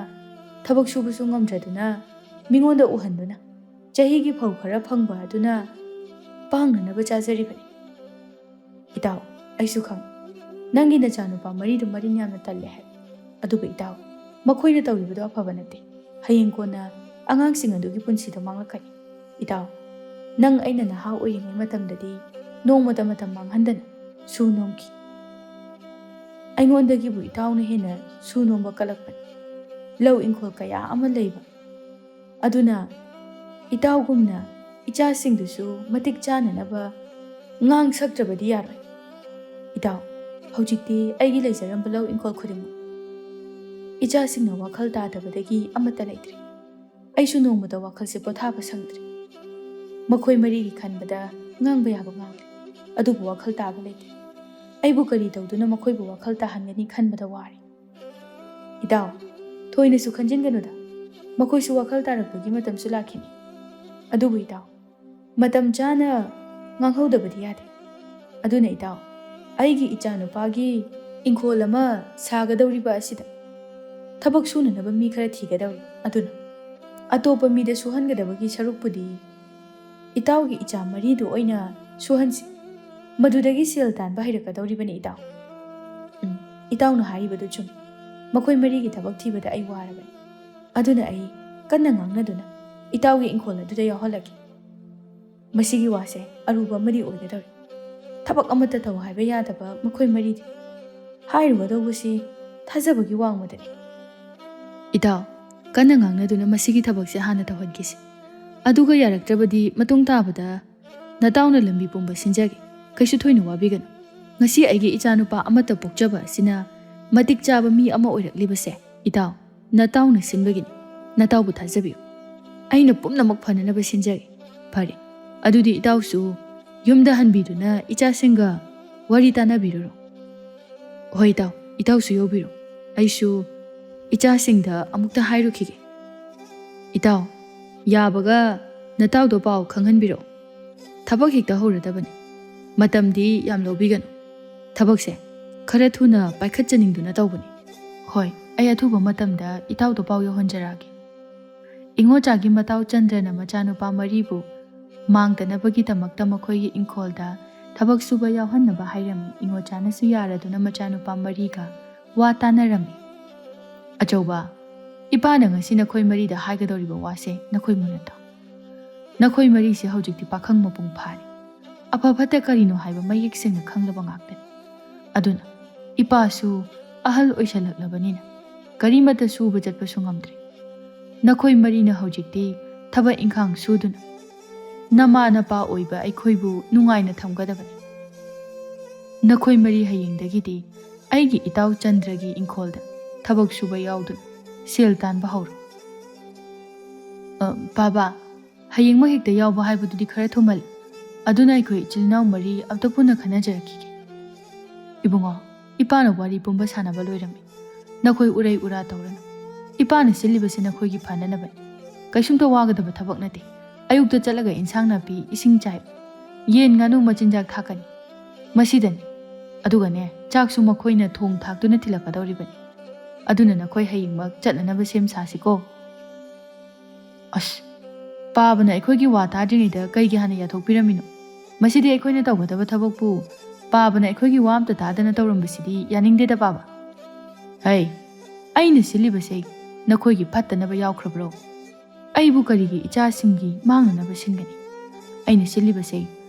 ꯊꯕꯛ ꯁꯨꯕꯁꯨ ꯉꯝꯗ꯭ꯔꯗꯨꯅ, ꯃꯤꯉꯣꯟꯗ ꯎꯍꯟꯗꯨꯅ, ꯆꯍꯤꯒꯤ ꯐꯧ ꯈꯔ ꯐꯪꯕ ꯑꯗꯨꯅ ꯄꯥꯡꯅꯅꯕ ꯆꯥꯖꯔꯤꯕꯅꯤ꯫ ꯏꯇꯥꯎ, ꯑꯩꯁꯨ ꯈꯪꯏ, ꯅꯪꯒꯤ ꯅꯆꯥꯅꯨꯄꯥ ꯃꯔꯤꯗꯨ ꯃꯔꯤꯟ ꯌꯥꯝꯅ ꯇꯜꯂꯦ ꯍꯥꯏ꯫ ꯑꯗꯨꯕꯨ ꯏꯇꯥꯎ, ꯃꯈꯣꯏꯅ ꯇꯧꯔꯤꯕꯗꯨ ꯑꯐꯕ ꯅꯠꯇꯦ꯫ ꯍꯌꯦꯡ ꯀꯣꯟꯅ ꯑꯉꯥꯡꯁꯤꯡ ꯑꯗꯨꯒꯤ ꯄꯨꯟꯁꯤꯗꯣ ꯃꯥꯡꯂꯛꯀꯅꯤ꯫ ꯏꯇꯥꯎ, ꯅꯪ ꯑꯩꯅ ꯅꯍꯥ ꯑꯣꯏꯔꯤꯉꯩ ꯃꯇꯝꯗꯗꯤ ꯅꯣꯡꯃꯇ ꯃꯇꯝ ꯃꯥꯡꯍꯟꯗꯅ ꯁꯨ ꯅꯣꯝꯈꯤ꯫ ꯑꯩꯉꯣꯟꯗꯒꯤꯕꯨ ꯏꯇꯥꯎꯅ ꯍꯦꯟꯅ ꯁꯨ ꯅꯣꯝꯕ ꯀꯜꯂꯛꯄꯅꯤ꯫ ꯂꯧ ꯏꯪꯈꯣꯜ ꯀꯌꯥ ꯑꯃ ꯂꯩꯕ꯫ ꯑꯗꯨꯅ ꯏꯇꯥꯎꯒꯨꯝꯅ ꯏꯆꯥꯁꯤꯡꯗꯨꯁꯨ ꯃꯇꯤꯛ ꯆꯥꯅꯅꯕ ꯉꯥꯡ ꯁꯛꯇ꯭ꯔꯕꯗꯤ ꯌꯥꯔꯣꯏ꯫ ꯏꯇꯥꯎ, ꯍꯧꯖꯤꯛꯇꯤ ꯑꯩꯒꯤ ꯂꯩꯖꯔꯝꯕ ꯂꯧ ꯏꯪꯈꯣꯜ ꯈꯨꯗꯤꯡꯃꯛ ꯏꯆꯥꯁꯤꯡꯅ ꯋꯥꯈꯜ ꯇꯥꯗꯕꯗꯒꯤ ꯑꯃꯠꯇ ꯂꯩꯇ꯭ꯔꯦ꯫ ꯑꯩꯁꯨ ꯅꯣꯡꯃꯇ ꯋꯥꯈꯜꯁꯦ ꯄꯣꯊꯥꯕ ꯁꯪꯗ꯭ꯔꯦ꯫ ꯃꯈꯣꯏ ꯃꯔꯤꯒꯤ ꯈꯟꯕꯗ ꯉꯥꯡꯕ ꯌꯥꯕ ꯉꯥꯡꯂꯦ, ꯑꯗꯨꯕꯨ ꯋꯥꯈꯜ ꯇꯥꯕ ꯂꯩꯇꯦ꯫ ꯑꯩꯕꯨ ꯀꯔꯤ ꯇꯧꯗꯨꯅ ꯃꯈꯣꯏꯕꯨ ꯋꯥꯈꯜ ꯇꯥꯍꯟꯒꯅꯤ ꯈꯟꯕꯗ ꯋꯥꯔꯦ꯫ ꯏꯇꯥꯎ, ꯊꯣꯏꯅꯁꯨ ꯈꯟꯖꯤꯟꯒꯅꯨꯗ꯫ ꯃꯈꯣꯏꯁꯨ ꯋꯥꯈꯜ ꯇꯥꯔꯛꯄꯒꯤ ꯃꯇꯝꯁꯨ ꯂꯥꯛꯈꯤꯅꯤ꯫ ꯑꯗꯨꯕꯨ ꯏꯇꯥꯎ, ꯃꯇꯝ ꯆꯥꯅ ꯉꯥꯡꯍꯧꯗꯕꯗꯤ ꯌꯥꯗꯦ꯫ ꯑꯗꯨꯅ ꯏꯇꯥꯎ, ꯑꯩꯒꯤ ꯏꯆꯥꯅꯨꯄꯥꯒꯤ ꯏꯪꯈꯣꯜ ꯑꯃ ꯁꯥꯒꯗꯧꯔꯤꯕ ꯑꯁꯤꯗ ꯊꯕꯛ ꯁꯨꯅꯅꯕ ꯃꯤ ꯈꯔ ꯊꯤꯒꯗꯧꯔꯤ꯫ ꯑꯗꯨꯅ ꯑꯇꯣꯞꯄ ꯃꯤꯗ ꯁꯨꯍꯟꯒꯗꯕꯒꯤ ꯁꯔꯨꯛꯄꯨꯗꯤ ꯏꯇꯥꯎꯒꯤ ꯏꯆꯥ ꯃꯔꯤꯗꯨ ꯑꯣꯏꯅ ꯁꯨꯍꯟꯁꯤ꯫ ꯃꯗꯨꯗꯒꯤ ꯁꯦꯜ ꯇꯥꯟꯕ ꯍꯩꯔꯛꯀꯗꯧꯔꯤꯕꯅꯤ ꯏꯇꯥꯎ꯫ ꯎꯝ, ꯏꯇꯥꯎꯅ ꯍꯥꯏꯔꯤꯕꯗꯨ ꯆꯨꯝꯃꯤ꯫ ꯃꯈꯣꯏ ꯃꯔꯤꯒꯤ ꯊꯕꯛ ꯊꯤꯕꯗ ꯑꯩ ꯋꯥꯔꯕꯅꯤ꯫ ꯑꯗꯨꯅ ꯑꯩ ꯀꯟꯅ ꯉꯥꯡꯅꯗꯨꯅ ꯏꯇꯥꯎꯒꯤ ꯏꯪꯈꯣꯜ ꯑꯗꯨꯗ ꯌꯥꯎꯍꯜꯂꯒꯦ꯫ ꯃꯁꯤꯒꯤ ꯋꯥꯁꯦ ꯑꯔꯨꯕ ꯑꯃꯗꯤ ꯑꯣꯏꯒꯗꯧꯔꯤ꯫ ꯊꯕꯛ ꯑꯃꯠꯇ ꯇꯧ ꯍꯥꯏꯕ ꯌꯥꯗꯕ ꯃꯈꯣꯏ ꯃꯔꯤꯗꯤ꯫ ꯍꯥꯏꯔꯨꯒꯗꯧꯕꯁꯤ ꯊꯥꯖꯕꯒꯤ ꯋꯥꯡꯃꯗꯅꯤ꯫ ꯏꯇꯥꯎ, ꯀꯟꯅ ꯉꯥꯡꯅꯗꯨꯅ ꯃꯁꯤꯒꯤ ꯊꯕꯛꯁꯦ ꯍꯥꯟꯅ ꯇꯧꯍꯟꯈꯤꯁꯤ꯫ ꯑꯗꯨꯒ ꯌꯥꯔꯛꯇ꯭ꯔꯕꯗꯤ ꯃꯇꯨꯡ ꯇꯥꯕꯗ ꯅꯇꯥꯎꯅ ꯂꯝꯕꯤ ꯄꯨꯝꯕ ꯁꯤꯟꯖꯒꯦ꯫ ꯀꯩꯁꯨ ꯊꯣꯏꯅ ꯋꯥꯕꯤꯒꯅꯨ꯫ ꯉꯁꯤ ꯑꯩꯒꯤ ꯏꯆꯥꯅꯨꯄꯥ ꯑꯃꯠꯇ ꯄꯣꯛꯆꯕ ꯑꯁꯤꯅ ꯃꯇꯤꯛ ꯆꯥꯕ ꯃꯤ ꯑꯃ ꯑꯣꯏꯔꯛꯂꯤꯕꯁꯦ, ꯏꯇꯥꯎ, ꯅꯇꯥꯎꯅ ꯁꯤꯟꯕꯒꯤꯅꯤ꯫ ꯅꯇꯥꯎꯕꯨ ꯊꯥꯖꯕꯤꯌꯨ꯫ ꯑꯩꯅ ꯄꯨꯝꯅꯃꯛ ꯐꯅꯅꯕ ꯁꯤꯟꯖꯒꯦ꯫ ꯐꯔꯦ, ꯑꯗꯨꯗꯤ ꯏꯇꯥꯎꯁꯨ ꯌꯨꯝꯗ ꯍꯟꯕꯤꯗꯨꯅ ꯏꯆꯥꯁꯤꯡꯒ ꯋꯥꯔꯤ ꯇꯥꯟꯅꯕꯤꯔꯨꯔꯣ꯫ ꯍꯣꯏ ꯏꯇꯥꯎ, ꯏꯇꯥꯎꯁꯨ ꯌꯧꯕꯤꯔꯣ꯫ ꯑꯩꯁꯨ ꯏꯆꯥꯁꯤꯡꯗ ꯑꯃꯨꯛꯇ ꯍꯥꯏꯔꯨꯈꯤꯒꯦ꯫ ꯏꯇꯥꯎ, ꯌꯥꯕꯒ ꯅꯇꯥꯎꯗꯣ ꯄꯥꯎ ꯈꯪꯍꯟꯕꯤꯔꯛꯑꯣ꯫ ꯊꯕꯛ ꯍꯦꯛꯇ ꯍꯧꯔꯗꯕꯅꯤ꯫ ꯃꯇꯝꯗꯤ ꯌꯥꯝ ꯂꯧꯕꯤꯒꯅꯨ꯫ ꯊꯕꯛꯁꯦ ꯈꯔ ꯊꯨꯅ ꯄꯥꯏꯈꯠꯆꯅꯤꯡꯗꯨꯅ ꯇꯧꯕꯅꯤ꯫ ꯍꯣꯏ, ꯑꯩ ꯑꯊꯨꯕ ꯃꯇꯝꯗ ꯏꯇꯥꯎꯗꯣ ꯄꯥꯎ ꯌꯧꯍꯟꯖꯔꯛꯑꯒꯦ꯫ ꯏꯉꯣꯆꯥꯒꯤ ꯃꯇꯥꯎ ꯆꯟꯗ꯭ꯔꯅ ꯃꯆꯥꯅꯨꯄꯥ ꯃꯔꯤꯕꯨ ꯃꯥꯡꯗꯅꯕꯒꯤꯗꯃꯛꯇ ꯃꯈꯣꯏꯒꯤ ꯏꯪꯈꯣꯜꯗ ꯊꯕꯛ ꯁꯨꯕ ꯌꯥꯎꯍꯟꯅꯕ ꯍꯥꯏꯔꯝꯃꯤ꯫ ꯏꯉꯣꯆꯥꯅꯁꯨ ꯌꯥꯔꯗꯨꯅ ꯃꯆꯥꯅꯨꯄꯥ ꯃꯔꯤꯒ ꯋꯥ ꯇꯥꯅꯔꯝꯃꯤ꯫ "ꯑꯆꯧꯕ, ꯏꯄꯥꯅ ꯉꯁꯤ ꯅꯈꯣꯏ ꯃꯔꯤꯗ ꯍꯥꯏꯒꯗꯧꯔꯤꯕ ꯋꯥꯁꯦ ꯅꯈꯣꯏ ꯃꯨꯟꯅ ꯇꯥꯎ꯫ ꯅꯈꯣꯏ ꯃꯔꯤꯁꯦ ꯍꯧꯖꯤꯛꯇꯤ ꯄꯥꯈꯪ ꯃꯄꯨꯡ ꯐꯥꯔꯦ꯫ ꯑꯐ ꯐꯠꯇ ꯀꯔꯤꯅꯣ ꯍꯥꯏꯕ ꯃꯌꯦꯛ ꯁꯦꯡꯅ ꯈꯪꯂꯕ ꯉꯥꯛꯇꯅꯤ꯫ ꯑꯗꯨꯅ ꯏꯄꯥꯁꯨ ꯑꯍꯜ ꯑꯣꯏꯁꯜꯂꯛꯂꯕꯅꯤꯅ ꯀꯔꯤꯃꯠꯇ ꯁꯨꯕ ꯆꯠꯄꯁꯨ ꯉꯝꯗ꯭ꯔꯦ꯫ ꯅꯈꯣꯏ ꯃꯔꯤꯅ ꯍꯧꯖꯤꯛꯇꯤ ꯊꯕꯛ ꯏꯪꯈꯥꯡ ꯁꯨꯗꯨꯅ ꯅꯃꯥ ꯅꯄꯥ ꯑꯣꯏꯕ ꯑꯩꯈꯣꯏꯕꯨ ꯅꯨꯡꯉꯥꯏꯅ ꯊꯝꯒꯗꯕꯅꯤ꯫ ꯅꯈꯣꯏ ꯃꯔꯤ ꯍꯌꯦꯡꯗꯒꯤꯗꯤ ꯑꯩꯒꯤ ꯏꯇꯥꯎ ꯆꯟꯗ꯭ꯔꯒꯤ ꯏꯪꯈꯣꯜꯗ ꯊꯕꯛ ꯁꯨꯕ ꯌꯥꯎꯗꯨꯅ ꯁꯦꯜ ꯇꯥꯟꯕ ꯍꯧꯔꯣ꯫" "ꯑ, ꯕꯥꯕꯥ, ꯍꯌꯦꯡꯃꯛ ꯍꯦꯛꯇ ꯌꯥꯎꯕ ꯍꯥꯏꯕꯗꯨꯗꯤ ꯈꯔ ꯊꯨꯃꯜꯂꯤ꯫ ꯑꯗꯨꯅ ꯑꯩꯈꯣꯏ ꯏꯆꯤꯜ ꯏꯅꯥꯎ ꯃꯔꯤ ꯑꯝꯇ ꯄꯨꯟꯅ ꯈꯟꯅꯖꯔꯛꯈꯤꯒꯦ꯫" "ꯏꯕꯨꯡꯉꯣ, ꯏꯄꯥꯅ ꯋꯥꯔꯤ ꯄꯨꯝꯕ ꯁꯥꯟꯅꯕ ꯂꯣꯏꯔꯝꯃꯤ꯫ ꯅꯈꯣꯏ ꯎꯔꯩ ꯎꯔꯥ ꯇꯧꯔꯅꯨ꯫ ꯏꯄꯥꯅ ꯁꯤꯜꯂꯤꯕꯁꯤ ꯅꯈꯣꯏꯒꯤ ꯐꯅꯅꯕꯅꯤ꯫ ꯀꯩꯁꯨꯝꯇ ꯋꯥꯒꯗꯕ ꯊꯕꯛ ꯅꯠꯇꯦ꯫ ꯑꯌꯨꯛꯇ ꯆꯠꯂꯒ ꯏꯟꯁꯥꯡ ꯅꯥꯄꯤ, ꯏꯁꯤꯡ ꯆꯥꯏ, ꯌꯦꯟ ꯉꯥꯅꯨ ꯃꯆꯤꯟꯖꯥꯛ ꯊꯥꯛꯀꯅꯤ꯫ ꯃꯁꯤꯗꯅꯤ꯫ ꯑꯗꯨꯒꯅꯦ, ꯆꯥꯛꯁꯨ ꯃꯈꯣꯏꯅ ꯊꯣꯡ ꯊꯥꯛꯇꯨꯅ ꯊꯤꯜꯂꯛꯀꯗꯧꯔꯤꯕꯅꯤ꯫ ꯑꯗꯨꯅ ꯅꯈꯣꯏ ꯍꯌꯦꯡꯃꯛ ꯆꯠꯅꯅꯕ ꯁꯦꯝ ꯁꯥꯁꯤꯀꯣ꯫" "ꯑꯁ, ꯄꯥꯕꯅ ꯑꯩꯈꯣꯏꯒꯤ ꯋꯥ ꯇꯥꯗ꯭ꯔꯤꯉꯩꯗ ꯀꯩꯒꯤ ꯍꯥꯟꯅ ꯌꯥꯊꯣꯛꯄꯤꯔꯝꯃꯤꯅꯣ? ꯃꯁꯤꯗꯤ ꯑꯩꯈꯣꯏꯅ ꯇꯧꯒꯗꯕ ꯊꯕꯛꯄꯨ ꯄꯥꯕꯅ ꯑꯩꯈꯣꯏꯒꯤ ꯋꯥ ꯑꯝꯇ ꯇꯥꯗꯅ ꯇꯧꯔꯝꯕꯁꯤꯗꯤ ꯌꯥꯅꯤꯡꯗꯦꯗ, ꯄꯥꯕ꯫ ꯍꯩ, ꯑꯩꯅ ꯁꯤꯜꯂꯤꯕꯁꯦ ꯅꯈꯣꯏꯒꯤ ꯐꯠꯇꯅꯕ ꯌꯥꯎꯈ꯭ꯔꯕ꯭ꯔꯣ? ꯑꯩꯕꯨ ꯀꯔꯤꯒꯤ ꯏꯆꯥꯁꯤꯡꯒꯤ ꯃꯥꯡꯅꯅꯕ ꯁꯤꯟꯒꯅꯤ? ꯑꯩꯅ ꯁꯤꯜꯂꯤꯕꯁꯦ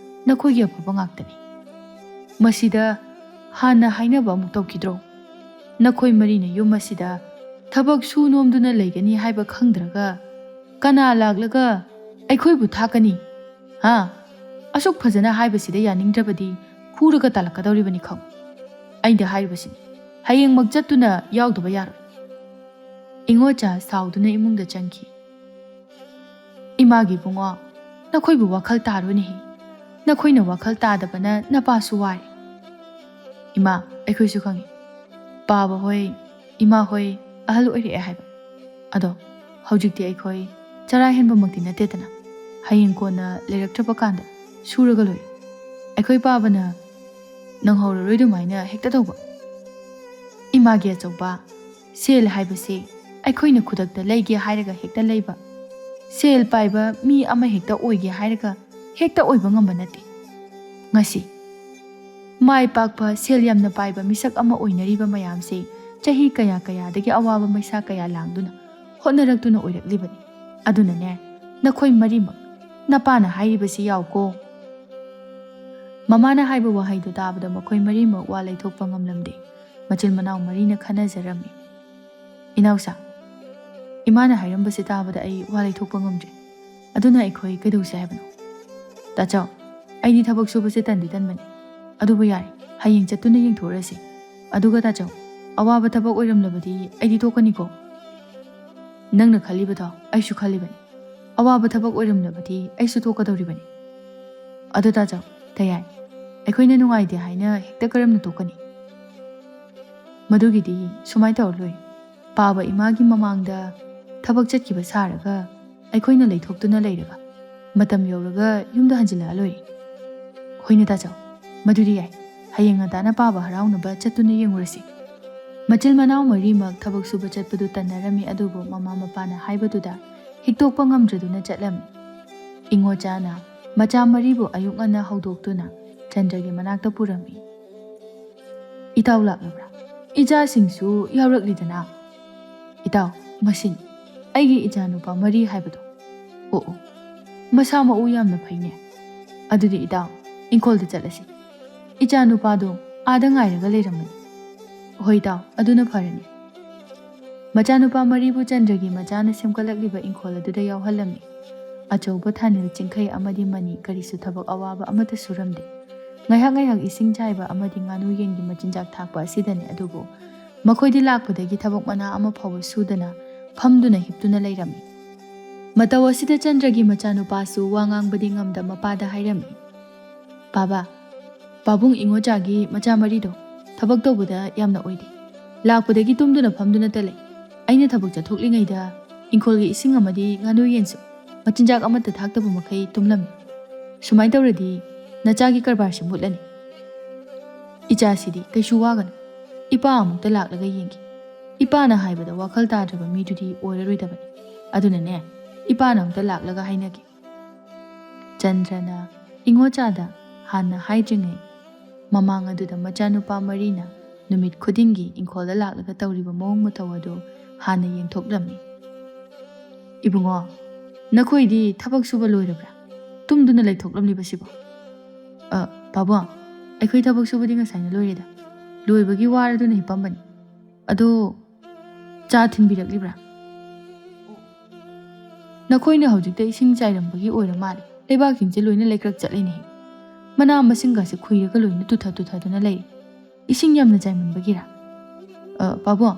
ꯅꯈꯣꯏꯒꯤ ꯑꯐꯕ ꯉꯥꯛꯇꯅꯤ꯫ ꯃꯁꯤꯗ ꯍꯥꯟꯅ ꯍꯥꯏꯅꯕ ꯑꯃꯨꯛ ꯇꯧꯈꯤꯗ꯭ꯔꯣ? ꯅꯈꯣꯏ ꯃꯔꯤꯅ ꯌꯨꯝ ꯑꯁꯤꯗ ꯊꯕꯛ ꯁꯨ ꯅꯣꯝꯗꯨꯅ ꯂꯩꯒꯅꯤ ꯍꯥꯏꯕ ꯈꯪꯗ꯭ꯔꯒ ꯀꯅꯥ ꯂꯥꯛꯂꯒ ꯑꯩꯈꯣꯏꯕꯨ ꯊꯥꯛꯀꯅꯤ? ꯍꯥ? ꯑꯁꯨꯛ ꯐꯖꯅ ꯍꯥꯏꯕꯁꯤꯗ ꯌꯥꯅꯤꯡꯗ꯭ꯔꯕꯗꯤ ꯐꯨꯔꯒ ꯇꯥꯜꯂꯛꯀꯗꯧꯔꯤꯕꯅꯤ ꯈꯪ꯫ ꯑꯩꯅ ꯍꯥꯏꯔꯤꯕꯁꯤꯅꯤ, ꯍꯌꯦꯡꯃꯛ ꯆꯠꯇꯨꯅ ꯌꯥꯎꯗꯕ ꯌꯥꯔꯣꯏ꯫" ꯏꯉꯣꯆꯥ ꯁꯥꯎꯗꯨꯅ ꯏꯃꯨꯡꯗ ꯆꯪꯈꯤ꯫ "ꯏꯃꯥꯒꯤ ꯏꯕꯨꯡꯉꯣ, ꯅꯈꯣꯏꯕꯨ ꯋꯥꯈꯜ ꯇꯥꯔꯨꯅꯦꯍꯦ꯫ ꯅꯈꯣꯏꯅ ꯋꯥꯈꯜ ꯇꯥꯗꯕꯅ ꯅꯄꯥꯁꯨ ꯋꯥꯔꯦ꯫" "ꯏꯃꯥ, ꯑꯩꯈꯣꯏꯁꯨ ꯈꯪꯏ꯫ ꯄꯥꯕ ꯍꯣꯏ, ꯏꯃꯥ ꯍꯣꯏ ꯑꯍꯜ ꯑꯣꯏꯔꯛꯑꯦ ꯍꯥꯏꯕ꯫ ꯑꯗꯣ ꯍꯧꯖꯤꯛꯇꯤ ꯑꯩꯈꯣꯏ ꯆꯔꯥ ꯍꯦꯟꯕꯃꯛꯇꯤ ꯅꯠꯇꯦꯗꯅ꯫ ꯍꯌꯦꯡ ꯀꯣꯟꯅ ꯂꯩꯔꯛꯇ꯭ꯔꯕ ꯀꯥꯟꯗ ꯁꯨꯔꯒ ꯂꯣꯏꯔꯦ꯫ ꯑꯩꯈꯣꯏ ꯄꯥꯕꯅ ꯅꯪꯍꯧꯔꯔꯣꯏ ꯑꯗꯨꯃꯥꯏꯅ ꯍꯦꯛꯇ ꯇꯧꯕ꯫ ꯏꯃꯥꯒꯤ ꯑꯆꯧꯕ, ꯁꯦꯜ ꯍꯥꯏꯕꯁꯦ ꯑꯩꯈꯣꯏꯅ ꯈꯨꯗꯛꯇ ꯂꯩꯒꯦ ꯍꯥꯏꯔꯒ ꯍꯦꯛꯇ ꯂꯩꯕ, ꯁꯦꯜ ꯄꯥꯏꯕ ꯃꯤ ꯑꯃ ꯍꯦꯛꯇ ꯑꯣꯏꯒꯦ ꯍꯥꯏꯔꯒ ꯍꯦꯛꯇ ꯑꯣꯏꯕ ꯉꯝꯕ ꯅꯠꯇꯦ꯫ ꯉꯁꯤ ꯃꯥꯏ ꯄꯥꯛꯄ, ꯁꯦꯜ ꯌꯥꯝꯅ ꯄꯥꯏꯕ ꯃꯤꯁꯛ ꯑꯃ ꯑꯣꯏꯅꯔꯤꯕ ꯃꯌꯥꯝꯁꯦ ꯆꯍꯤ ꯀꯌꯥ ꯀꯌꯥꯗꯒꯤ ꯑꯋꯥꯕ ꯃꯩꯁꯥ ꯀꯌꯥ ꯂꯥꯡꯗꯨꯅ ꯍꯣꯠꯅꯔꯛꯇꯨꯅ ꯑꯣꯏꯔꯛꯂꯤꯕꯅꯤ꯫ ꯑꯗꯨꯅꯅꯦ, ꯅꯈꯣꯏ ꯃꯔꯤꯃꯛ ꯅꯄꯥꯅ ꯍꯥꯏꯔꯤꯕꯁꯤ ꯌꯥꯎꯀꯣ꯫ ꯃꯃꯥꯅ ꯍꯥꯏꯕ ꯋꯥꯍꯩꯗꯨ ꯇꯥꯕꯗ ꯃꯈꯣꯏ ꯃꯔꯤꯃꯛ ꯋꯥ ꯂꯩꯊꯣꯛꯄ ꯉꯝꯂꯝꯗꯦ꯫ ꯃꯆꯤꯟ ꯃꯅꯥꯎ ꯃꯔꯤꯅ ꯈꯟꯅꯖꯔꯝꯃꯤ꯫ ꯏꯅꯥꯎꯆꯥ, ꯏꯃꯥꯅ ꯍꯥꯏꯔꯝꯕꯁꯤ ꯇꯥꯕꯗ ꯑꯩ ꯋꯥ ꯂꯩꯊꯣꯛꯄ ꯉꯝꯗ꯭ꯔꯦ꯫ ꯑꯗꯨꯅ ꯑꯩꯈꯣꯏ ꯀꯩꯗꯧꯁꯦ ꯍꯥꯏꯕꯅꯣ? ꯇꯥꯆꯧ, ꯑꯩꯗꯤ ꯊꯕꯛ ꯁꯨꯕꯁꯦ ꯇꯟꯗꯤ ꯇꯟꯕꯅꯤ꯫ ꯑꯗꯨꯕꯨ ꯌꯥꯔꯦ, ꯍꯌꯦꯡ ꯆꯠꯇꯨꯅ ꯌꯦꯡꯊꯣꯛꯎꯔꯁꯤ꯫ ꯑꯗꯨꯒ ꯇꯥꯆꯧ, ꯑꯋꯥꯕ ꯊꯕꯛ ꯑꯣꯏꯔꯝꯂꯕꯗꯤ ꯑꯩꯗꯤ ꯇꯣꯛꯀꯅꯤꯀꯣ꯫ ꯅꯪꯅ ꯈꯜꯂꯤꯕꯗꯣ ꯑꯩꯁꯨ ꯈꯜꯂꯤꯕꯅꯤ꯫ ꯑꯋꯥꯕ ꯊꯕꯛ ꯑꯣꯏꯔꯝꯂꯕꯗꯤ ꯑꯩꯁꯨ ꯇꯣꯛꯀꯗꯧꯔꯤꯕꯅꯤ꯫ ꯑꯗꯣ ꯇꯥꯆꯧ, ꯇꯌꯥꯏ, ꯑꯩꯈꯣꯏꯅ ꯅꯨꯡꯉꯥꯏꯇꯦ ꯍꯥꯏꯅ ꯍꯦꯛꯇ ꯀꯔꯝꯅ ꯇꯣꯛꯀꯅꯤ? ꯃꯗꯨꯒꯤꯗꯤ ꯁꯨꯃꯥꯏꯅ ꯇꯧꯔ ꯂꯣꯏꯔꯦ꯫ ꯄꯥꯕ ꯏꯃꯥꯒꯤ ꯃꯃꯥꯡꯗ ꯊꯕꯛ ꯆꯠꯈꯤꯕ ꯁꯥꯔꯒ ꯑꯩꯈꯣꯏꯅ ꯂꯩꯊꯣꯛꯇꯨꯅ ꯂꯩꯔꯒ ꯃꯇꯝ ꯌꯧꯔꯒ ꯌꯨꯝꯗ ꯍꯟꯖꯤꯜꯂꯛꯑ ꯂꯣꯏꯔꯦ꯫ ꯍꯣꯏꯅꯦ ꯇꯥꯆꯧ, ꯃꯗꯨꯗꯤ ꯌꯥꯏ꯫ ꯍꯌꯦꯡ ꯉꯟꯇꯥꯅ ꯄꯥꯕ ꯍꯔꯥꯎꯅꯕ ꯆꯠꯇꯨꯅ ꯌꯦꯡꯉꯨꯔꯁꯤ꯫ ꯃꯆꯤꯟ ꯃꯅꯥꯎ ꯃꯔꯤꯃꯛ ꯊꯕꯛ ꯁꯨꯕ ꯆꯠꯄꯗꯨ ꯇꯟꯅꯔꯝꯃꯤ, ꯑꯗꯨꯕꯨ ꯃꯃꯥ ꯃꯄꯥꯅ ꯍꯥꯏꯕꯗꯨꯗ ꯍꯤꯛꯇꯣꯛꯄ ꯉꯝꯗ꯭ꯔꯗꯨꯅ ꯆꯠꯂꯝꯃꯤ꯫ ꯏꯉꯣꯆꯥꯅ ꯃꯆꯥ ꯃꯔꯤꯕꯨ ꯑꯌꯨꯛ ꯉꯟꯅ ꯍꯧꯗꯣꯛꯇꯨꯅ ꯆꯟꯗ꯭ꯔꯒꯤ ꯃꯅꯥꯛꯇ ꯄꯨꯔꯝꯃꯤ꯫ "ꯏꯇꯥꯎ ꯂꯥꯛꯂꯕ꯭ꯔꯥ? ꯏꯆꯥꯁꯤꯡꯁꯨ ꯌꯥꯎꯔꯛꯂꯤꯗꯅ?" "ꯏꯇꯥꯎ, ꯃꯁꯤꯅꯤ ꯑꯩꯒꯤ ꯏꯆꯥꯅꯨꯄꯥ ꯃꯔꯤ ꯍꯥꯏꯕꯗꯣ꯫ ꯑꯣ ꯑꯣ, ꯃꯁꯥ ꯃꯎ ꯌꯥꯝꯅ ꯐꯩꯅꯦ꯫ ꯑꯗꯨꯗꯤ ꯏꯇꯥꯎ, ꯏꯪꯈꯣꯜꯗ ꯆꯠꯂꯁꯤ꯫ ꯏꯆꯥꯅꯨꯄꯥꯗꯣ ꯑꯥꯗ ꯉꯥꯏꯔꯒ ꯂꯩꯔꯝꯃꯅꯤ꯫" "ꯍꯣꯏ ꯏꯇꯥꯎ, ꯑꯗꯨꯅ ꯐꯔꯅꯤ꯫" ꯃꯆꯥꯅꯨꯄꯥ ꯃꯔꯤꯕꯨ ꯆꯟꯗ꯭ꯔꯒꯤ ꯃꯆꯥꯅ ꯁꯦꯝꯒꯠꯂꯛꯂꯤꯕ ꯏꯪꯈꯣꯜ ꯑꯗꯨꯗ ꯌꯥꯎꯍꯜꯂꯝꯃꯤ꯫ ꯑꯆꯧꯕ ꯊꯥꯅꯤꯜ, ꯆꯤꯡꯈꯩ ꯑꯃꯗꯤ ꯃꯅꯤ ꯀꯔꯤꯁꯨ ꯊꯕꯛ ꯑꯋꯥꯕ ꯑꯃꯠꯇ ꯁꯨꯔꯝꯗꯦ꯫ ꯉꯥꯏꯍꯥꯛ ꯉꯥꯏꯍꯥꯛ ꯏꯁꯤꯡ ꯆꯥꯏꯕ ꯑꯃꯗꯤ ꯉꯥꯅꯨ ꯌꯦꯟꯒꯤ ꯃꯆꯤꯟꯖꯥꯛ ꯊꯥꯛꯄ ꯑꯁꯤꯗꯅꯤ꯫ ꯑꯗꯨꯕꯨ ꯃꯈꯣꯏꯗꯤ ꯂꯥꯛꯄꯗꯒꯤ ꯊꯕꯛ ꯃꯅꯥ ꯑꯃ ꯐꯥꯎꯕ ꯁꯨꯗꯅ ꯐꯝꯗꯨꯅ ꯍꯤꯞꯇꯨꯅ ꯂꯩꯔꯝꯃꯤ꯫ ꯃꯇꯧ ꯑꯁꯤꯗ ꯆꯟꯗ꯭ꯔꯒꯤ ꯃꯆꯥꯅꯨꯄꯥꯁꯨ ꯋꯥ ꯉꯥꯡꯕꯗꯤ ꯉꯝꯗ ꯃꯄꯥꯗ ꯍꯥꯏꯔꯝꯃꯤ, "ꯄꯥꯕ, ꯄꯥꯕꯨꯡ ꯏꯉꯣꯆꯥꯒꯤ ꯃꯆꯥ ꯃꯔꯤꯗꯣ ꯊꯕꯛ ꯇꯧꯕꯗ ꯌꯥꯝꯅ ꯑꯣꯏꯗꯦ꯫ ꯂꯥꯛꯄꯗꯒꯤ ꯇꯨꯝꯗꯨꯅ ꯐꯝꯗꯨꯅꯇ ꯂꯩ꯫ ꯑꯩꯅ ꯊꯕꯛ ꯆꯠꯊꯣꯛꯂꯤꯉꯩꯗ ꯏꯪꯈꯣꯜꯒꯤ ꯏꯁꯤꯡ ꯑꯃꯗꯤ ꯉꯥꯅꯨ ꯌꯦꯟꯁꯨ ꯃꯆꯤꯟꯖꯥꯛ ꯑꯃꯠꯇ ꯊꯥꯛꯇꯕ ꯃꯈꯩ ꯇꯨꯝꯂꯝꯃꯤ꯫ ꯁꯨꯃꯥꯏꯅ ꯇꯧꯔꯗꯤ ꯅꯆꯥꯒꯤ ꯀꯔꯕꯥꯔꯁꯤ ꯃꯨꯠꯂꯅꯤ꯫ ꯏꯆꯥꯁꯤꯗꯤ ꯀꯩꯁꯨ ꯋꯥꯒꯅꯨ, ꯏꯄꯥ ꯑꯃꯨꯛꯇ ꯂꯥꯛꯂꯒ ꯌꯦꯡꯒꯦ꯫ ꯏꯄꯥꯅ ꯍꯥꯏꯕꯗ ꯋꯥꯈꯜ ꯇꯥꯗ꯭ꯔꯕ ꯃꯤꯗꯨꯗꯤ ꯑꯣꯏꯔꯔꯣꯏꯗꯕꯅꯤ꯫ ꯑꯗꯨꯅꯅꯦ, ꯏꯄꯥꯅ ꯑꯃꯨꯛꯇ ꯂꯥꯛꯂꯒ ꯍꯥꯏꯅꯒꯦ꯫ ꯆꯟꯗ꯭ꯔꯅ ꯏꯉꯣꯆꯥꯗ ꯍꯥꯟꯅ ꯍꯥꯏꯗ꯭ꯔꯤꯉꯩ ꯃꯃꯥꯡ ꯑꯗꯨꯗ ꯃꯆꯥꯅꯨꯄꯥ ꯃꯔꯤꯅ ꯅꯨꯃꯤꯠ ꯈꯨꯗꯤꯡꯒꯤ ꯏꯪꯈꯣꯜꯗ ꯂꯥꯛꯂꯒ ꯇꯧꯔꯤꯕ ꯃꯑꯣꯡ ꯃꯇꯧ ꯑꯗꯨ ꯍꯥꯟꯅ ꯌꯦꯡꯊꯣꯛꯂꯝꯃꯤ꯫ "ꯏꯕꯨꯡꯉꯣ, ꯅꯈꯣꯏꯗꯤ ꯊꯕꯛ ꯁꯨꯕ ꯂꯣꯏꯔꯕ꯭ꯔꯥ? ꯇꯨꯝꯗꯨꯅ ꯂꯩꯊꯣꯛꯂꯝꯂꯤꯕꯁꯤꯕꯣ?" "ꯑ, ꯄꯥꯕꯨꯡ, ꯑꯩꯈꯣꯏ ꯊꯕꯛ ꯁꯨꯕꯗꯤ ꯉꯁꯥꯏꯅ ꯂꯣꯏꯔꯦꯗ꯫ ꯂꯣꯏꯕꯒꯤ ꯋꯥꯔꯗꯨꯅ ꯍꯤꯞꯄꯝꯕꯅꯤ꯫ ꯑꯗꯣ ꯆꯥ ꯊꯤꯟꯕꯤꯔꯛꯂꯤꯕ꯭ꯔꯥ?" "ꯅꯈꯣꯏꯅ ꯍꯧꯖꯤꯛꯇ ꯏꯁꯤꯡ ꯆꯥꯏꯔꯝꯕꯒꯤ ꯑꯣꯏꯔ ꯃꯥꯜꯂꯦ꯫ ꯂꯩꯕꯥꯛꯁꯤꯡꯁꯦ ꯂꯣꯏꯅ ꯂꯩꯀ꯭ꯔꯛ ꯆꯠꯂꯦꯅꯦꯍꯦ꯫ ꯃꯅꯥ ꯃꯁꯤꯡꯒꯁꯦ ꯈꯨꯏꯔꯒ ꯂꯣꯏꯅ ꯇꯨꯊ ꯇꯨꯊꯗꯨꯅ ꯂꯩꯔꯦ꯫ ꯏꯁꯤꯡ ꯌꯥꯝꯅ ꯆꯥꯏꯃꯟꯕꯒꯤꯔꯥ?" "ꯑ, ꯄꯥꯕꯨꯡ,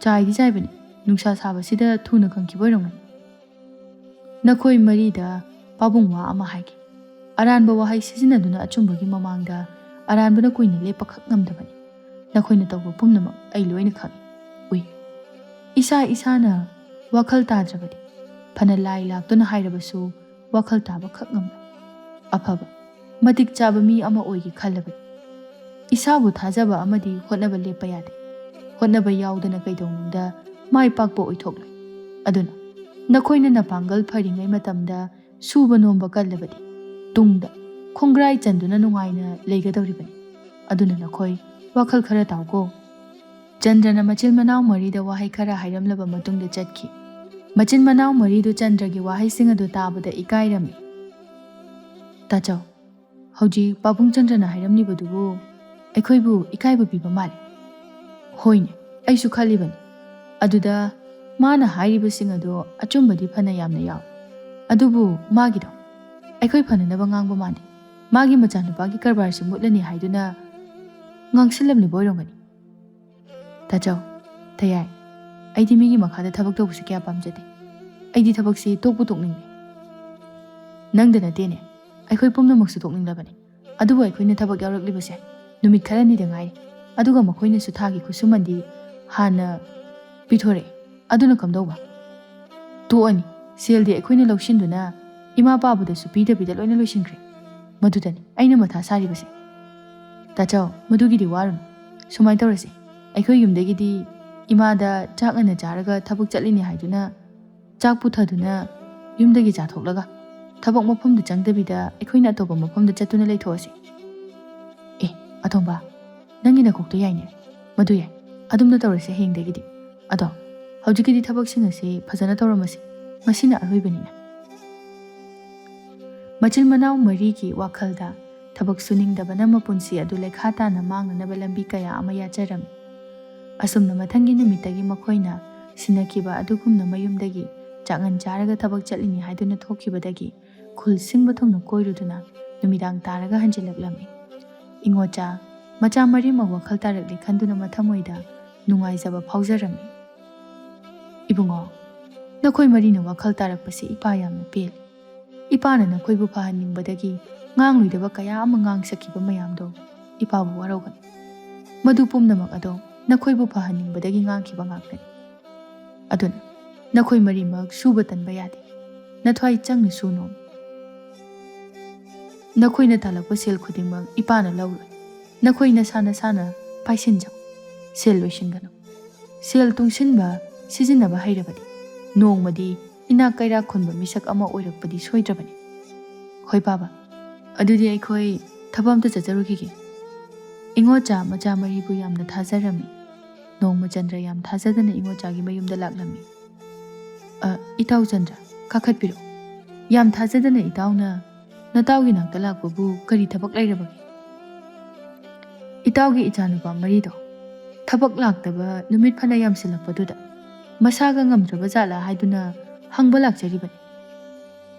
ꯆꯥꯏꯗꯤ ꯆꯥꯏꯕꯅꯤ꯫ ꯅꯨꯡꯁꯥ ꯁꯥꯕꯁꯤꯗ ꯊꯨꯅ ꯀꯪꯈꯤꯕ ꯑꯣꯏꯔꯝꯒꯅꯤ꯫" ꯅꯈꯣꯏ ꯃꯔꯤꯗ ꯄꯥꯕꯨꯡ ꯋꯥ ꯑꯃ ꯍꯥꯏꯒꯦ꯫ ꯑꯔꯥꯟꯕ ꯋꯥꯍꯩ ꯁꯤꯖꯤꯟꯅꯗꯨꯅ ꯑꯆꯨꯝꯕꯒꯤ ꯃꯃꯥꯡꯗ ꯑꯔꯥꯟꯕꯅ ꯀꯨꯏꯅ ꯂꯦꯞꯄꯈꯛ ꯉꯝꯗꯕꯅꯤ꯫ ꯅꯈꯣꯏꯅ ꯇꯧꯕ ꯄꯨꯝꯅꯃꯛ ꯑꯩ ꯂꯣꯏꯅ ꯈꯪꯏ, ꯎꯏ꯫ ꯏꯁꯥ ꯏꯁꯥꯅ ꯋꯥꯈꯜ ꯇꯥꯗ꯭ꯔꯕꯗꯤ ꯐꯅ ꯂꯥꯏ ꯂꯥꯛꯇꯨꯅ ꯍꯥꯏꯔꯕꯁꯨ ꯋꯥꯈꯜ ꯇꯥꯕꯈꯛ ꯉꯝꯂꯣꯏ꯫ ꯑꯐꯕ, ꯃꯇꯤꯛ ꯆꯥꯕ ꯃꯤ ꯑꯃ ꯑꯣꯏꯒꯦ ꯈꯜꯂꯕꯗꯤ ꯏꯁꯥꯕꯨ ꯊꯥꯖꯕ ꯑꯃꯗꯤ ꯍꯣꯠꯅꯕ ꯂꯦꯞꯄ ꯌꯥꯗꯦ꯫ ꯍꯣꯠꯅꯕ ꯌꯥꯎꯗꯅ ꯀꯩꯗꯧꯅꯨꯡꯗ ꯃꯥꯏ ꯄꯥꯛꯄ ꯑꯣꯏꯊꯣꯛꯂꯣꯏ꯫ ꯑꯗꯨꯅ ꯅꯈꯣꯏꯅ ꯅꯄꯥꯡꯒꯜ ꯐꯔꯤꯉꯩ ꯃꯇꯝꯗ ꯁꯨꯕ ꯅꯣꯝꯕ ꯀꯜꯂꯕꯗꯤ ꯇꯨꯡꯗ ꯈꯣꯡꯒ꯭ꯔꯥꯏ ꯆꯟꯗꯨꯅ ꯅꯨꯡꯉꯥꯏꯅ ꯂꯩꯒꯗꯧꯔꯤꯕꯅꯤ꯫ ꯑꯗꯨꯅ ꯅꯈꯣꯏ ꯋꯥꯈꯜ ꯈꯔ ꯇꯥꯎꯀꯣ꯫ ꯆꯟꯗ꯭ꯔꯅ ꯃꯆꯤꯟ ꯃꯅꯥꯎ ꯃꯔꯤꯗ ꯋꯥꯍꯩ ꯈꯔ ꯍꯥꯏꯔꯝꯂꯕ ꯃꯇꯨꯡꯗ ꯆꯠꯈꯤ꯫ ꯃꯆꯤꯟ ꯃꯅꯥꯎ ꯃꯔꯤꯗꯨ ꯆꯟꯗ꯭ꯔꯒꯤ ꯋꯥꯍꯩꯁꯤꯡ ꯑꯗꯨ ꯇꯥꯕꯗ ꯏꯀꯥꯏꯔꯝꯃꯤ꯫ "ꯇꯥꯆꯧ, ꯍꯧꯖꯤꯛ ꯄꯥꯕꯨꯡ ꯆꯟꯗ꯭ꯔꯅ ꯍꯥꯏꯔꯝꯂꯤꯕꯗꯨꯕꯨ ꯑꯩꯈꯣꯏꯕꯨ ꯏꯀꯥꯏꯕ ꯄꯤꯕ ꯃꯥꯜꯂꯤ꯫" "ꯍꯣꯏꯅꯦ, ꯑꯩꯁꯨ ꯈꯜꯂꯤꯕꯅꯤ꯫ ꯑꯗꯨꯗ ꯃꯥꯅ ꯍꯥꯏꯔꯤꯕꯁꯤꯡ ꯑꯗꯣ ꯑꯆꯨꯝꯕꯗꯤ ꯐꯅ ꯌꯥꯝꯅ ꯌꯥꯎꯏ꯫ ꯑꯗꯨꯕꯨ ꯃꯥꯒꯤꯗꯣ ꯑꯩꯈꯣꯏ ꯐꯅꯅꯕ ꯉꯥꯡꯕ ꯃꯥꯟꯗꯦ꯫ ꯃꯥꯒꯤ ꯃꯆꯥꯅꯨꯄꯥꯒꯤ ꯀꯔꯕꯥꯔꯁꯤ ꯃꯨꯠꯂꯅꯤ ꯍꯥꯏꯗꯨꯅ ꯉꯥꯡꯁꯤꯜꯂꯝꯂꯤꯕ ꯑꯣꯏꯔꯝꯒꯅꯤ꯫" "ꯇꯥꯆꯧ, ꯇꯌꯥꯏ, ꯑꯩꯗꯤ ꯃꯤꯒꯤ ꯃꯈꯥꯗ ꯊꯕꯛ ꯇꯧꯕꯁꯦ ꯀꯌꯥ ꯄꯥꯝꯖꯗꯦ꯫ ꯑꯩꯗꯤ ꯊꯕꯛꯁꯤ ꯇꯣꯛꯄꯨ ꯇꯣꯛꯅꯤꯡꯗꯦ꯫" "ꯅꯪꯗ ꯅꯠꯇꯦꯅꯦ, ꯑꯩꯈꯣꯏ ꯄꯨꯝꯅꯃꯛꯁꯨ ꯇꯣꯛꯅꯤꯡꯂꯕꯅꯤ꯫ ꯑꯗꯨꯕꯨ ꯑꯩꯈꯣꯏꯅ ꯊꯕꯛ ꯌꯥꯎꯔꯛꯂꯤꯕꯁꯦ ꯅꯨꯃꯤꯠ ꯈꯔꯅꯤꯗ ꯉꯥꯏꯔꯤ꯫ ꯑꯗꯨꯒ ꯃꯈꯣꯏꯅꯁꯨ ꯊꯥꯒꯤ ꯈꯨꯠꯁꯨꯃꯟꯗꯤ ꯍꯥꯟꯅ ꯄꯤꯊꯣꯔꯛꯑꯦ꯫ ꯑꯗꯨꯅ ꯀꯝꯗꯧꯕ? ꯇꯣꯛꯑꯅꯤ꯫ ꯁꯦꯜꯗꯤ ꯑꯩꯈꯣꯏꯅ ꯂꯧꯁꯤꯟꯗꯨꯅ ꯏꯃꯥ ꯄꯥꯕꯗꯁꯨ ꯄꯤꯗꯕꯤꯗ ꯂꯣꯏꯅ ꯂꯣꯏꯁꯤꯟꯈ꯭ꯔꯦ꯫ ꯃꯗꯨꯗꯅꯤ ꯑꯩꯅ ꯃꯊꯥ ꯁꯥꯔꯤꯕꯁꯦ꯫ ꯇꯥꯆꯧ, ꯃꯗꯨꯒꯤꯗꯤ ꯋꯥꯔꯨꯅꯨ꯫ ꯁꯨꯃꯥꯏꯅ ꯇꯧꯔꯁꯦ, ꯑꯩꯈꯣꯏ ꯌꯨꯝꯗꯒꯤꯗꯤ ꯏꯃꯥꯗ ꯆꯥꯛ ꯉꯟꯅ ꯆꯥꯔꯒ ꯊꯕꯛ ꯆꯠꯂꯤꯅꯤ ꯍꯥꯏꯗꯨꯅ ꯆꯥꯛ ꯄꯨꯊꯗꯨꯅ ꯌꯨꯝꯗꯒꯤ ꯆꯥꯊꯣꯛꯂꯒ ꯊꯕꯛ ꯃꯐꯝꯗꯨ ꯆꯪꯗꯕꯤꯗ ꯑꯩꯈꯣꯏꯅ ꯑꯇꯣꯞꯄ ꯃꯐꯝꯗ ꯆꯠꯇꯨꯅ ꯂꯩꯊꯣꯛꯑꯁꯤ꯫ ꯑꯦ, ꯑꯇꯣꯝꯕ, ꯅꯪꯒꯤ ꯅꯀꯣꯛꯇꯣ ꯌꯥꯏꯅꯦ꯫ ꯃꯗꯨ ꯌꯥꯏ꯫ ꯑꯗꯨꯝꯅ ꯇꯧꯔꯁꯦ ꯍꯌꯦꯡꯗꯒꯤꯗꯤ꯫ ꯑꯗꯣ ꯍꯧꯖꯤꯛꯀꯤꯗꯤ ꯊꯕꯛꯁꯤꯡ ꯑꯁꯤ ꯐꯖꯅ ꯇꯧꯔꯝꯃꯁꯤ꯫ ꯉꯁꯤꯅ ꯑꯔꯣꯏꯕꯅꯤꯅ꯫ ꯃꯆꯤꯟ ꯃꯅꯥꯎ ꯃꯔꯤꯒꯤ ꯋꯥꯈꯜꯗ ꯊꯕꯛ ꯁꯨꯅꯤꯡꯗꯕꯅ ꯃꯄꯨꯟꯁꯤ ꯑꯗꯨ ꯂꯩꯈꯥ ꯇꯥꯅ ꯃꯥꯡꯅꯅꯕ ꯂꯝꯕꯤ ꯀꯌꯥ ꯑꯃ ꯌꯥꯠꯆꯔꯝꯃꯤ꯫ ꯑꯁꯨꯝꯅ ꯃꯊꯪꯒꯤ ꯅꯨꯃꯤꯠꯇꯒꯤ ꯃꯈꯣꯏꯅ ꯁꯤꯟꯅꯈꯤꯕ ꯑꯗꯨꯒꯨꯝꯅ ꯃꯌꯨꯝꯗꯒꯤ ꯆꯥꯛꯉꯟ ꯆꯥꯔꯒ ꯊꯕꯛ ꯆꯠꯂꯤꯅꯤ ꯍꯥꯏꯗꯨꯅ ꯊꯣꯛꯈꯤꯕꯗꯒꯤ ꯈꯨꯜ ꯁꯤꯡꯕ ꯊꯨꯡꯅ ꯀꯣꯏꯔꯨꯗꯨꯅ ꯅꯨꯃꯤꯗꯥꯡ ꯇꯥꯔꯒ ꯍꯟꯖꯤꯜꯂꯛꯂꯝꯃꯤ꯫ ꯏꯉꯣꯆꯥ ꯃꯆꯥ ꯃꯔꯤꯃꯛ ꯋꯥꯈꯜ ꯇꯥꯔꯛꯂꯦ ꯈꯟꯗꯨꯅ ꯃꯊꯃꯣꯏꯗ ꯅꯨꯡꯉꯥꯏꯖꯕ ꯐꯥꯎꯖꯔꯝꯃꯤ꯫ "ꯏꯕꯨꯡꯉꯣ, ꯅꯈꯣꯏ ꯃꯔꯤꯅ ꯋꯥꯈꯜ ꯇꯥꯔꯛꯄꯁꯤ ꯏꯄꯥ ꯌꯥꯝꯅ ꯄꯦꯜꯂꯤ꯫ ꯏꯄꯥꯅ ꯅꯈꯣꯏꯕꯨ ꯐꯍꯟꯅꯤꯡꯕꯗꯒꯤ ꯉꯥꯡꯂꯣꯏꯗꯕ ꯀꯌꯥ ꯑꯃ ꯉꯥꯡꯁꯛꯈꯤꯕ ꯃꯌꯥꯝꯗꯣ ꯏꯄꯥꯕꯨ ꯋꯥꯔꯧꯒꯅꯨ꯫ ꯃꯗꯨ ꯄꯨꯝꯅꯃꯛ ꯑꯗꯣ ꯅꯈꯣꯏꯕꯨ ꯐꯍꯟꯅꯤꯡꯕꯗꯒꯤ ꯉꯥꯡꯈꯤꯕ ꯉꯥꯛꯇꯅꯤ꯫ ꯑꯗꯨꯅ ꯅꯈꯣꯏ ꯃꯔꯤꯃꯛ ꯁꯨꯕ ꯇꯟꯕ ꯌꯥꯗꯦ꯫ ꯅꯊ꯭ꯋꯥꯏ ꯆꯪꯅ ꯁꯨ ꯅꯣꯡꯃ꯫ ꯅꯈꯣꯏꯅ ꯇꯥꯜꯂꯛꯄ ꯁꯦꯜ ꯈꯨꯗꯤꯡꯃꯛ ꯏꯄꯥꯅ ꯂꯧꯔꯣꯏ꯫ ꯅꯈꯣꯏ ꯅꯁꯥ ꯅꯁꯥꯅ ꯄꯥꯏꯁꯤꯟꯖꯧ꯫ ꯁꯦꯜ ꯂꯣꯏꯁꯤꯟꯒꯅꯨ꯫ ꯁꯦꯜ ꯇꯨꯡꯁꯤꯟꯕ, ꯁꯤꯖꯤꯟꯅꯕ ꯍꯩꯔꯕꯗꯤ ꯅꯣꯡꯃꯗꯤ ꯏꯅꯥꯛ ꯀꯩꯔꯥꯛ ꯈꯨꯟꯕ ꯃꯤꯁꯛ ꯑꯃ ꯑꯣꯏꯔꯛꯄꯗꯤ ꯁꯣꯏꯗ꯭ꯔꯕꯅꯤ꯫ ꯍꯣꯏ ꯄꯥꯕ, ꯑꯗꯨꯗꯤ ꯑꯩꯈꯣꯏ ꯊꯕꯛ ꯑꯝꯇ ꯆꯠꯆꯔꯨꯈꯤꯒꯦ꯫ ꯏꯉꯣꯆꯥ ꯃꯆꯥ ꯃꯔꯤꯕꯨ ꯌꯥꯝꯅ ꯊꯥꯖꯔꯝꯃꯤ꯫ ꯅꯣꯡꯃ ꯆꯟꯗ꯭ꯔ ꯌꯥꯝ ꯊꯥꯖꯗꯅ ꯏꯉꯣꯆꯥꯒꯤ ꯃꯌꯨꯝꯗ ꯂꯥꯛꯂꯝꯃꯤ꯫ "ꯑ, ꯏꯇꯥꯎ ꯆꯟꯗ꯭ꯔ, ꯀꯥꯈꯠꯄꯤꯔꯛꯎ꯫ ꯌꯥꯝ ꯊꯥꯖꯗꯅ ꯏꯇꯥꯎꯅ ꯅꯇꯥꯎꯒꯤ ꯅꯥꯛꯇ ꯂꯥꯛꯄꯕꯨ ꯀꯔꯤ ꯊꯕꯛ ꯂꯩꯔꯕꯒꯦ?" "ꯏꯇꯥꯎꯒꯤ ꯏꯆꯥꯅꯨꯄꯥ ꯃꯔꯤꯗꯣ ꯊꯕꯛ ꯂꯥꯛꯇꯕ ꯅꯨꯃꯤꯠ ꯐꯅ ꯌꯥꯝꯁꯤꯜꯂꯛꯄꯗꯨꯗ ꯃꯁꯥꯒ ꯉꯝꯗ꯭ꯔꯕ ꯖꯥꯠꯂꯥ ꯍꯥꯏꯗꯨꯅ ꯍꯪꯕ ꯂꯥꯛꯆꯔꯤꯕꯅꯤ꯫"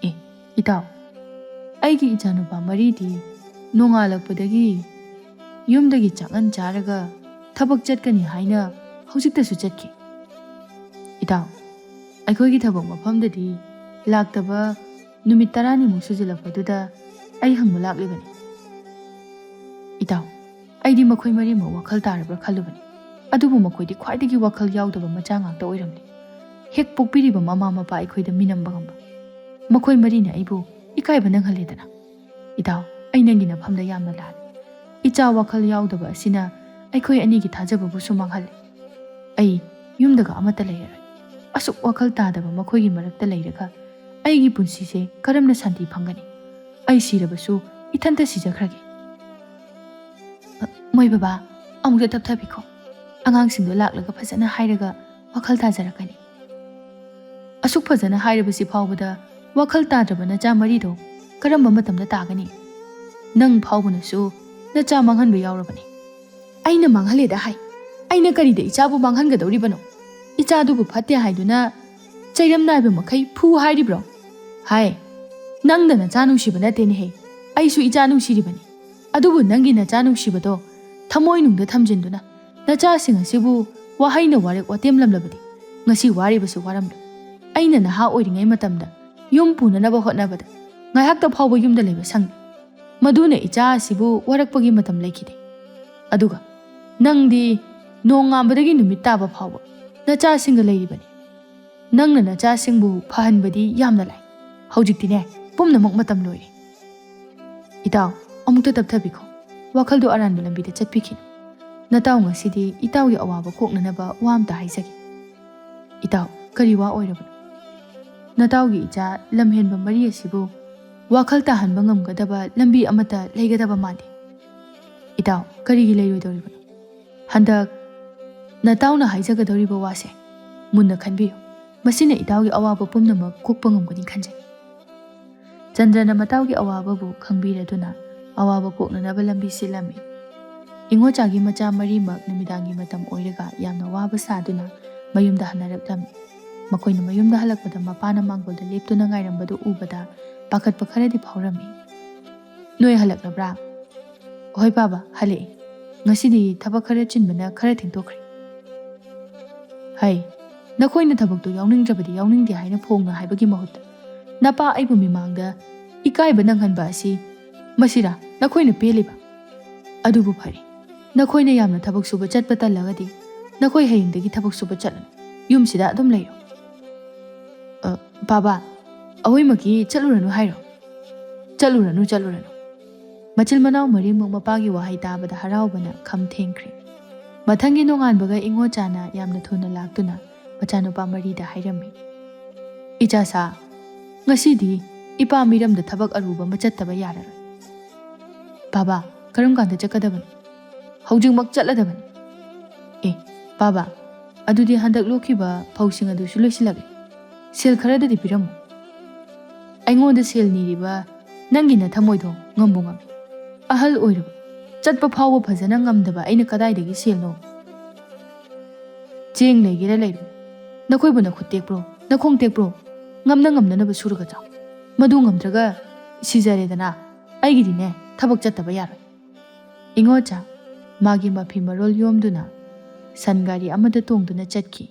"ꯑꯦ, ꯏꯇꯥꯎ, ꯑꯩꯒꯤ ꯏꯆꯥꯅꯨꯄꯥ ꯃꯔꯤꯗꯤ ꯅꯣꯡꯉꯥꯜꯂꯛꯄꯗꯒꯤ ꯌꯨꯝꯗꯒꯤ ꯆꯥꯛꯉꯟ ꯆꯥꯔꯒ ꯊꯕꯛ ꯆꯠꯀꯅꯤ ꯍꯥꯏꯅ ꯍꯧꯖꯤꯛꯇꯁꯨ ꯆꯠꯈꯤ꯫ ꯏꯇꯥꯎ, ꯑꯩꯈꯣꯏꯒꯤ ꯊꯕꯛ ꯃꯐꯝꯗꯗꯤ ꯂꯥꯛꯇꯕ ꯅꯨꯃꯤꯠ ꯇꯔꯥꯅꯤꯃꯨꯛ ꯁꯨꯖꯤꯜꯂꯛꯄꯗꯨꯗ ꯑꯩ ꯍꯪꯕ ꯂꯥꯛꯂꯤꯕꯅꯤ꯫" "ꯏꯇꯥꯎ, ꯑꯩꯗꯤ ꯃꯈꯣꯏ ꯃꯔꯤꯃꯛ ꯋꯥꯈꯜ ꯇꯥꯔꯕ꯭ꯔꯥ ꯈꯜꯂꯨꯕꯅꯤ꯫ ꯑꯗꯨꯕꯨ ꯃꯈꯣꯏꯗꯤ ꯈ꯭ꯋꯥꯏꯗꯒꯤ ꯋꯥꯈꯜ ꯌꯥꯎꯗꯕ ꯃꯆꯥ ꯉꯥꯛꯇ ꯑꯣꯏꯔꯝꯂꯦ꯫ ꯍꯦꯛ ꯄꯣꯛꯄꯤꯔꯤꯕ ꯃꯃꯥ ꯃꯄꯥ ꯑꯩꯈꯣꯏꯗ ꯃꯤꯅꯝꯕ ꯉꯝꯕ꯫ ꯃꯈꯣꯏ ꯃꯔꯤꯅ ꯑꯩꯕꯨ ꯏꯀꯥꯏꯕ ꯅꯪꯍꯜꯂꯦꯗꯅ꯫ ꯏꯇꯥꯎ, ꯑꯩ ꯅꯪꯒꯤ ꯅꯐꯝꯗ ꯌꯥꯝꯅ ꯂꯥꯜꯂꯦ꯫ ꯏꯆꯥ ꯋꯥꯈꯜ ꯌꯥꯎꯗꯕ ꯑꯁꯤꯅ ꯑꯩꯈꯣꯏ ꯑꯅꯤꯒꯤ ꯊꯥꯖꯕꯕꯨꯁꯨ ꯃꯥꯡꯍꯜꯂꯦ꯫ ꯑꯩ ꯌꯨꯝꯗꯒ ꯑꯃꯠꯇ ꯂꯩꯔꯔꯣꯏ꯫ ꯑꯁꯨꯛ ꯋꯥꯈꯜ ꯇꯥꯗꯕ ꯃꯈꯣꯏꯒꯤ ꯃꯔꯛꯇ ꯂꯩꯔꯒ ꯑꯩꯒꯤ ꯄꯨꯟꯁꯤꯁꯦ ꯀꯔꯝꯅ ꯁꯥꯟꯇꯤ ꯐꯪꯒꯅꯤ? ꯑꯩ ꯁꯤꯔꯕꯁꯨ ꯏꯊꯟꯇ ꯁꯤꯖꯈ꯭ꯔꯒꯦ꯫ ꯃꯣꯏ ꯕꯕꯥ, ꯑꯃꯨꯛꯇ ꯇꯞꯊꯕꯤꯈꯣ꯫ ꯑꯉꯥꯡꯁꯤꯡꯗꯣ ꯂꯥꯛꯂꯒ ꯐꯖꯅ ꯍꯥꯏꯔꯒ ꯋꯥꯈꯜ ꯇꯥꯖꯔꯛꯀꯅꯤ꯫ ꯑꯁꯨꯛ ꯐꯖꯅ ꯍꯥꯏꯔꯕꯁꯤ ꯐꯥꯎꯕꯗ ꯋꯥꯈꯜ ꯇꯥꯗ꯭ꯔꯕ ꯅꯆꯥ ꯃꯔꯤꯗꯣ ꯀꯔꯝꯕ ꯃꯇꯝꯗ ꯇꯥꯒꯅꯤ? ꯅꯪ ꯐꯥꯎꯕꯅꯁꯨ ꯅꯆꯥ ꯃꯥꯡꯍꯟꯕ ꯌꯥꯎꯔꯕꯅꯤ꯫ ꯑꯩꯅ ꯃꯥꯡꯍꯜꯂꯦꯗ ꯍꯥꯏ꯫ ꯑꯩꯅ ꯀꯔꯤꯗ ꯏꯆꯥꯕꯨ ꯃꯥꯡꯍꯟꯒꯗꯧꯔꯤꯕꯅꯣ? ꯏꯆꯥꯗꯨꯕꯨ ꯐꯠꯇꯦ ꯍꯥꯏꯗꯨꯅ ꯆꯩꯔꯝ ꯅꯥꯏꯕ ꯃꯈꯩ ꯐꯨ ꯍꯥꯏꯔꯤꯕ꯭ꯔꯣ? ꯍꯥꯏ, ꯅꯪꯗ ꯅꯆꯥ ꯅꯨꯡꯁꯤꯕ ꯅꯠꯇꯦꯅꯦꯍꯦ꯫ ꯑꯩꯁꯨ ꯏꯆꯥ ꯅꯨꯡꯁꯤꯔꯤꯕꯅꯤ꯫ ꯑꯗꯨꯕꯨ ꯅꯪꯒꯤ ꯅꯆꯥ ꯅꯨꯡꯁꯤꯕꯗꯣ ꯊꯃꯣꯏꯅꯨꯡꯗ ꯊꯝꯖꯤꯟꯗꯨꯅ ꯅꯆꯥꯁꯤꯡ ꯑꯁꯤꯕꯨ ꯋꯥꯍꯩꯅ ꯋꯥꯔꯦꯞ ꯋꯥꯇꯦꯝꯂꯝꯂꯕꯗꯤ ꯉꯁꯤ ꯋꯥꯔꯤꯕꯁꯨ ꯋꯥꯔꯝꯂꯣꯏ꯫ ꯑꯩꯅ ꯅꯍꯥ ꯑꯣꯏꯔꯤꯉꯩ ꯃꯇꯝꯗ ꯌꯨꯝ ꯄꯨꯅꯅꯕ ꯍꯣꯠꯅꯕꯗ ꯉꯥꯏꯍꯥꯛꯇ ꯐꯥꯎꯕ ꯌꯨꯝꯗ ꯂꯩꯕ ꯁꯪꯗꯦ꯫ ꯃꯗꯨꯅ ꯏꯆꯥ ꯑꯁꯤꯕꯨ ꯋꯥꯔꯛꯄꯒꯤ ꯃꯇꯝ ꯂꯩꯈꯤꯗꯦ꯫ ꯑꯗꯨꯒ ꯅꯪꯗꯤ ꯅꯣꯡꯉꯥꯟꯕꯗꯒꯤ ꯅꯨꯃꯤꯠ ꯇꯥꯕ ꯐꯥꯎꯕ ꯅꯆꯥꯁꯤꯡꯒ ꯂꯩꯔꯤꯕꯅꯤ꯫ ꯅꯪꯅ ꯅꯆꯥꯁꯤꯡꯕꯨ ꯐꯍꯟꯕꯗꯤ ꯌꯥꯝꯅ ꯂꯥꯏ꯫ ꯍꯧꯖꯤꯛꯇꯤꯅꯦ, ꯄꯨꯝꯅꯃꯛ ꯃꯇꯝ ꯂꯣꯏꯔꯦ꯫ ꯏꯇꯥꯎ, ꯑꯃꯨꯛꯇ ꯇꯞꯊꯕꯤꯈꯣ꯫ ꯋꯥꯈꯜꯗꯣ ꯑꯔꯥꯟꯕ ꯂꯝꯕꯤꯗ ꯆꯠꯄꯤꯈꯤꯅꯨ꯫ ꯅꯇꯥꯎ, ꯉꯁꯤꯗꯤ ꯏꯇꯥꯎꯒꯤ ꯑꯋꯥꯕ ꯀꯣꯛꯅꯅꯕ ꯋꯥ ꯑꯝꯇ ꯍꯥꯏꯖꯒꯦ꯫ ꯏꯇꯥꯎ, ꯀꯔꯤ ꯋꯥ ꯑꯣꯏꯔꯕꯅꯣ? ꯅꯇꯥꯎꯒꯤ ꯏꯆꯥ ꯂꯝꯍꯦꯟꯕ ꯃꯔꯤ ꯑꯁꯤꯕꯨ ꯋꯥꯈꯜ ꯇꯥꯍꯟꯕ ꯉꯝꯒꯗꯕ ꯂꯝꯕꯤ ꯑꯃꯠꯇ ꯂꯩꯒꯗꯕ ꯃꯥꯟꯗꯦ꯫ ꯏꯇꯥꯎ, ꯀꯔꯤꯒꯤ ꯂꯩꯔꯣꯏꯗꯧꯔꯤꯕꯅꯣ? ꯍꯟꯗꯛ ꯅꯇꯥꯎꯅ ꯍꯥꯏꯖꯒꯗꯧꯔꯤꯕ ꯋꯥꯁꯦ ꯃꯨꯟꯅ ꯈꯟꯕꯤꯌꯨ꯫ ꯃꯁꯤꯅ ꯏꯇꯥꯎꯒꯤ ꯑꯋꯥꯕ ꯄꯨꯝꯅꯃꯛ ꯀꯣꯛꯄ ꯉꯝꯒꯅꯤ ꯈꯟꯖꯩ꯫ ꯆꯟꯗ꯭ꯔꯅ ꯃꯇꯥꯎꯒꯤ ꯑꯋꯥꯕꯕꯨ ꯈꯪꯕꯤꯔꯗꯨꯅ ꯑꯋꯥꯕ ꯀꯣꯛꯅꯅꯕ ꯂꯝꯕꯤ ꯁꯤꯜꯂꯝꯃꯤ꯫ ꯏꯉꯣꯆꯥꯒꯤ ꯃꯆꯥ ꯃꯔꯤꯃꯛ ꯅꯨꯃꯤꯗꯥꯡꯒꯤ ꯃꯇꯝ ꯑꯣꯏꯔꯒ ꯌꯥꯝꯅ ꯋꯥꯕ ꯁꯥꯗꯨꯅ ꯃꯌꯨꯝꯗ ꯍꯟꯅꯔꯛꯂꯝꯃꯤ꯫ ꯃꯈꯣꯏꯅ ꯃꯌꯨꯝꯗ ꯍꯜꯂꯛꯄꯗ ꯃꯄꯥꯅ ꯃꯥꯡꯒꯣꯜꯗ ꯂꯦꯞꯇꯨꯅ ꯉꯥꯏꯔꯝꯕꯗꯨ ꯎꯕꯗ ꯄꯥꯈꯠꯄ ꯈꯔꯗꯤ ꯐꯥꯎꯔꯝꯃꯤ꯫ "ꯅꯣꯏ ꯍꯜꯂꯛꯂꯕ꯭ꯔꯥ?" "ꯍꯣꯏ ꯄꯥꯕ, ꯍꯜꯂꯛꯑꯦ꯫ ꯉꯁꯤꯗꯤ ꯊꯕꯛ ꯈꯔ ꯆꯤꯟꯕꯅ ꯈꯔ ꯊꯦꯡꯗꯣꯛꯈ꯭ꯔꯦ꯫" "ꯍꯩ, ꯅꯈꯣꯏꯅ ꯊꯕꯛꯇꯨ ꯌꯥꯎꯅꯤꯡꯗ꯭ꯔꯕꯗꯤ ꯌꯥꯎꯅꯤꯡꯗꯦ ꯍꯥꯏꯅ ꯐꯣꯡꯅ ꯍꯥꯏꯕꯒꯤ ꯃꯍꯨꯠꯇ ꯅꯄꯥ ꯑꯩꯕꯨ ꯃꯤꯃꯥꯡꯗ ꯏꯀꯥꯏꯕ ꯅꯪꯍꯟꯕ ꯑꯁꯤ ꯃꯁꯤꯔꯥ ꯅꯈꯣꯏꯅ ꯄꯦꯜꯂꯤꯕ? ꯑꯗꯨꯕꯨ ꯐꯔꯦ, ꯅꯈꯣꯏꯅ ꯌꯥꯝꯅ ꯊꯕꯛ ꯁꯨꯕ ꯆꯠꯄ ꯇꯜꯂꯒꯗꯤ ꯅꯈꯣꯏ ꯍꯌꯦꯡꯗꯒꯤ ꯊꯕꯛ ꯁꯨꯕ ꯆꯠꯂꯅꯨ꯫ ꯌꯨꯝꯁꯤꯗ ꯑꯗꯨꯝ ꯂꯩꯔꯣ꯫ "ꯑ, ꯕꯥꯕꯥ, ꯑꯋꯣꯏꯃꯛꯀꯤ ꯆꯠꯂꯨꯔꯅꯨ ꯍꯥꯏꯔꯣ?" "ꯆꯠꯂꯨꯔꯅꯨ, ꯆꯠꯂꯨꯔꯅꯨ꯫" ꯃꯆꯤꯟ ꯃꯅꯥꯎ ꯃꯔꯤꯃꯛ ꯃꯄꯥꯒꯤ ꯋꯥꯍꯩ ꯇꯥꯕꯗ ꯍꯔꯥꯎꯕꯅ ꯈꯝ ꯊꯦꯡꯈ꯭ꯔꯦ꯫ ꯃꯊꯪꯒꯤ ꯅꯣꯡꯉꯥꯟꯕꯒ ꯏꯉꯣꯆꯥꯅ ꯌꯥꯝꯅ ꯊꯨꯅ ꯂꯥꯛꯇꯨꯅ ꯃꯆꯥꯅꯨꯄꯥ ꯃꯔꯤꯗ ꯍꯥꯏꯔꯝꯃꯤ, "ꯏꯆꯥꯁꯥ, ꯉꯁꯤꯗꯤ ꯏꯄꯥ ꯃꯤꯔꯝꯗ ꯊꯕꯛ ꯑꯔꯨꯕ ꯑꯃ ꯆꯠꯇꯕ ꯌꯥꯔꯔꯣꯏ꯫" "ꯕꯥꯕꯥ, ꯀꯔꯝ ꯀꯥꯟꯗ ꯆꯠꯀꯗꯕꯅꯣ?" "ꯍꯧꯖꯤꯛꯃꯛ ꯆꯠꯂꯗꯕꯅꯤ꯫" "ꯑꯦ, ꯕꯥꯕꯥ, ꯑꯗꯨꯗꯤ ꯍꯟꯗꯛ ꯂꯣꯛꯈꯤꯕ ꯐꯧꯁꯤꯡ ꯑꯗꯨꯁꯨ ꯂꯣꯏꯁꯤꯜꯂꯒꯦ꯫ ꯁꯦꯜ ꯈꯔꯗꯗꯤ ꯄꯤꯔꯝꯃꯨ꯫" "ꯑꯩꯉꯣꯟꯗ ꯁꯦꯜ ꯅꯤꯔꯤꯕ ꯅꯪꯒꯤ ꯅꯊꯃꯣꯏꯗꯣ ꯉꯝꯕꯨ ꯉꯝꯃꯤ꯫ ꯑꯍꯜ ꯑꯣꯏꯔꯕ, ꯆꯠꯄ ꯐꯥꯎꯕ ꯐꯖꯅ ꯉꯝꯗꯕ ꯑꯩꯅ ꯀꯗꯥꯏꯗꯒꯤ ꯁꯦꯜꯅꯣ?" "ꯆꯦꯡ ꯂꯩꯒꯦꯔꯥ ꯂꯩꯔꯣꯏ, ꯅꯈꯣꯏꯕꯨ ꯅꯈꯨꯠ ꯇꯦꯛꯄ꯭ꯔꯣ, ꯅꯈꯣꯡ ꯇꯦꯛꯄ꯭ꯔꯣ? ꯉꯝꯅ ꯉꯝꯅꯅꯕ ꯁꯨꯔꯒ ꯆꯥꯎ꯫ ꯃꯗꯨ ꯉꯝꯗ꯭ꯔꯒ ꯁꯤꯖꯔꯦꯗꯅ, ꯑꯩꯒꯤꯗꯤꯅꯦ, ꯊꯕꯛ ꯆꯠꯇꯕ ꯌꯥꯔꯣꯏ꯫" ꯏꯉꯣꯆꯥ ꯃꯥꯒꯤ ꯃꯐꯤ ꯃꯔꯣꯜ ꯌꯣꯝꯗꯨꯅ ꯁꯟ ꯒꯥꯔꯤ ꯑꯃꯗ ꯇꯣꯡꯗꯨꯅ ꯆꯠꯈꯤ꯫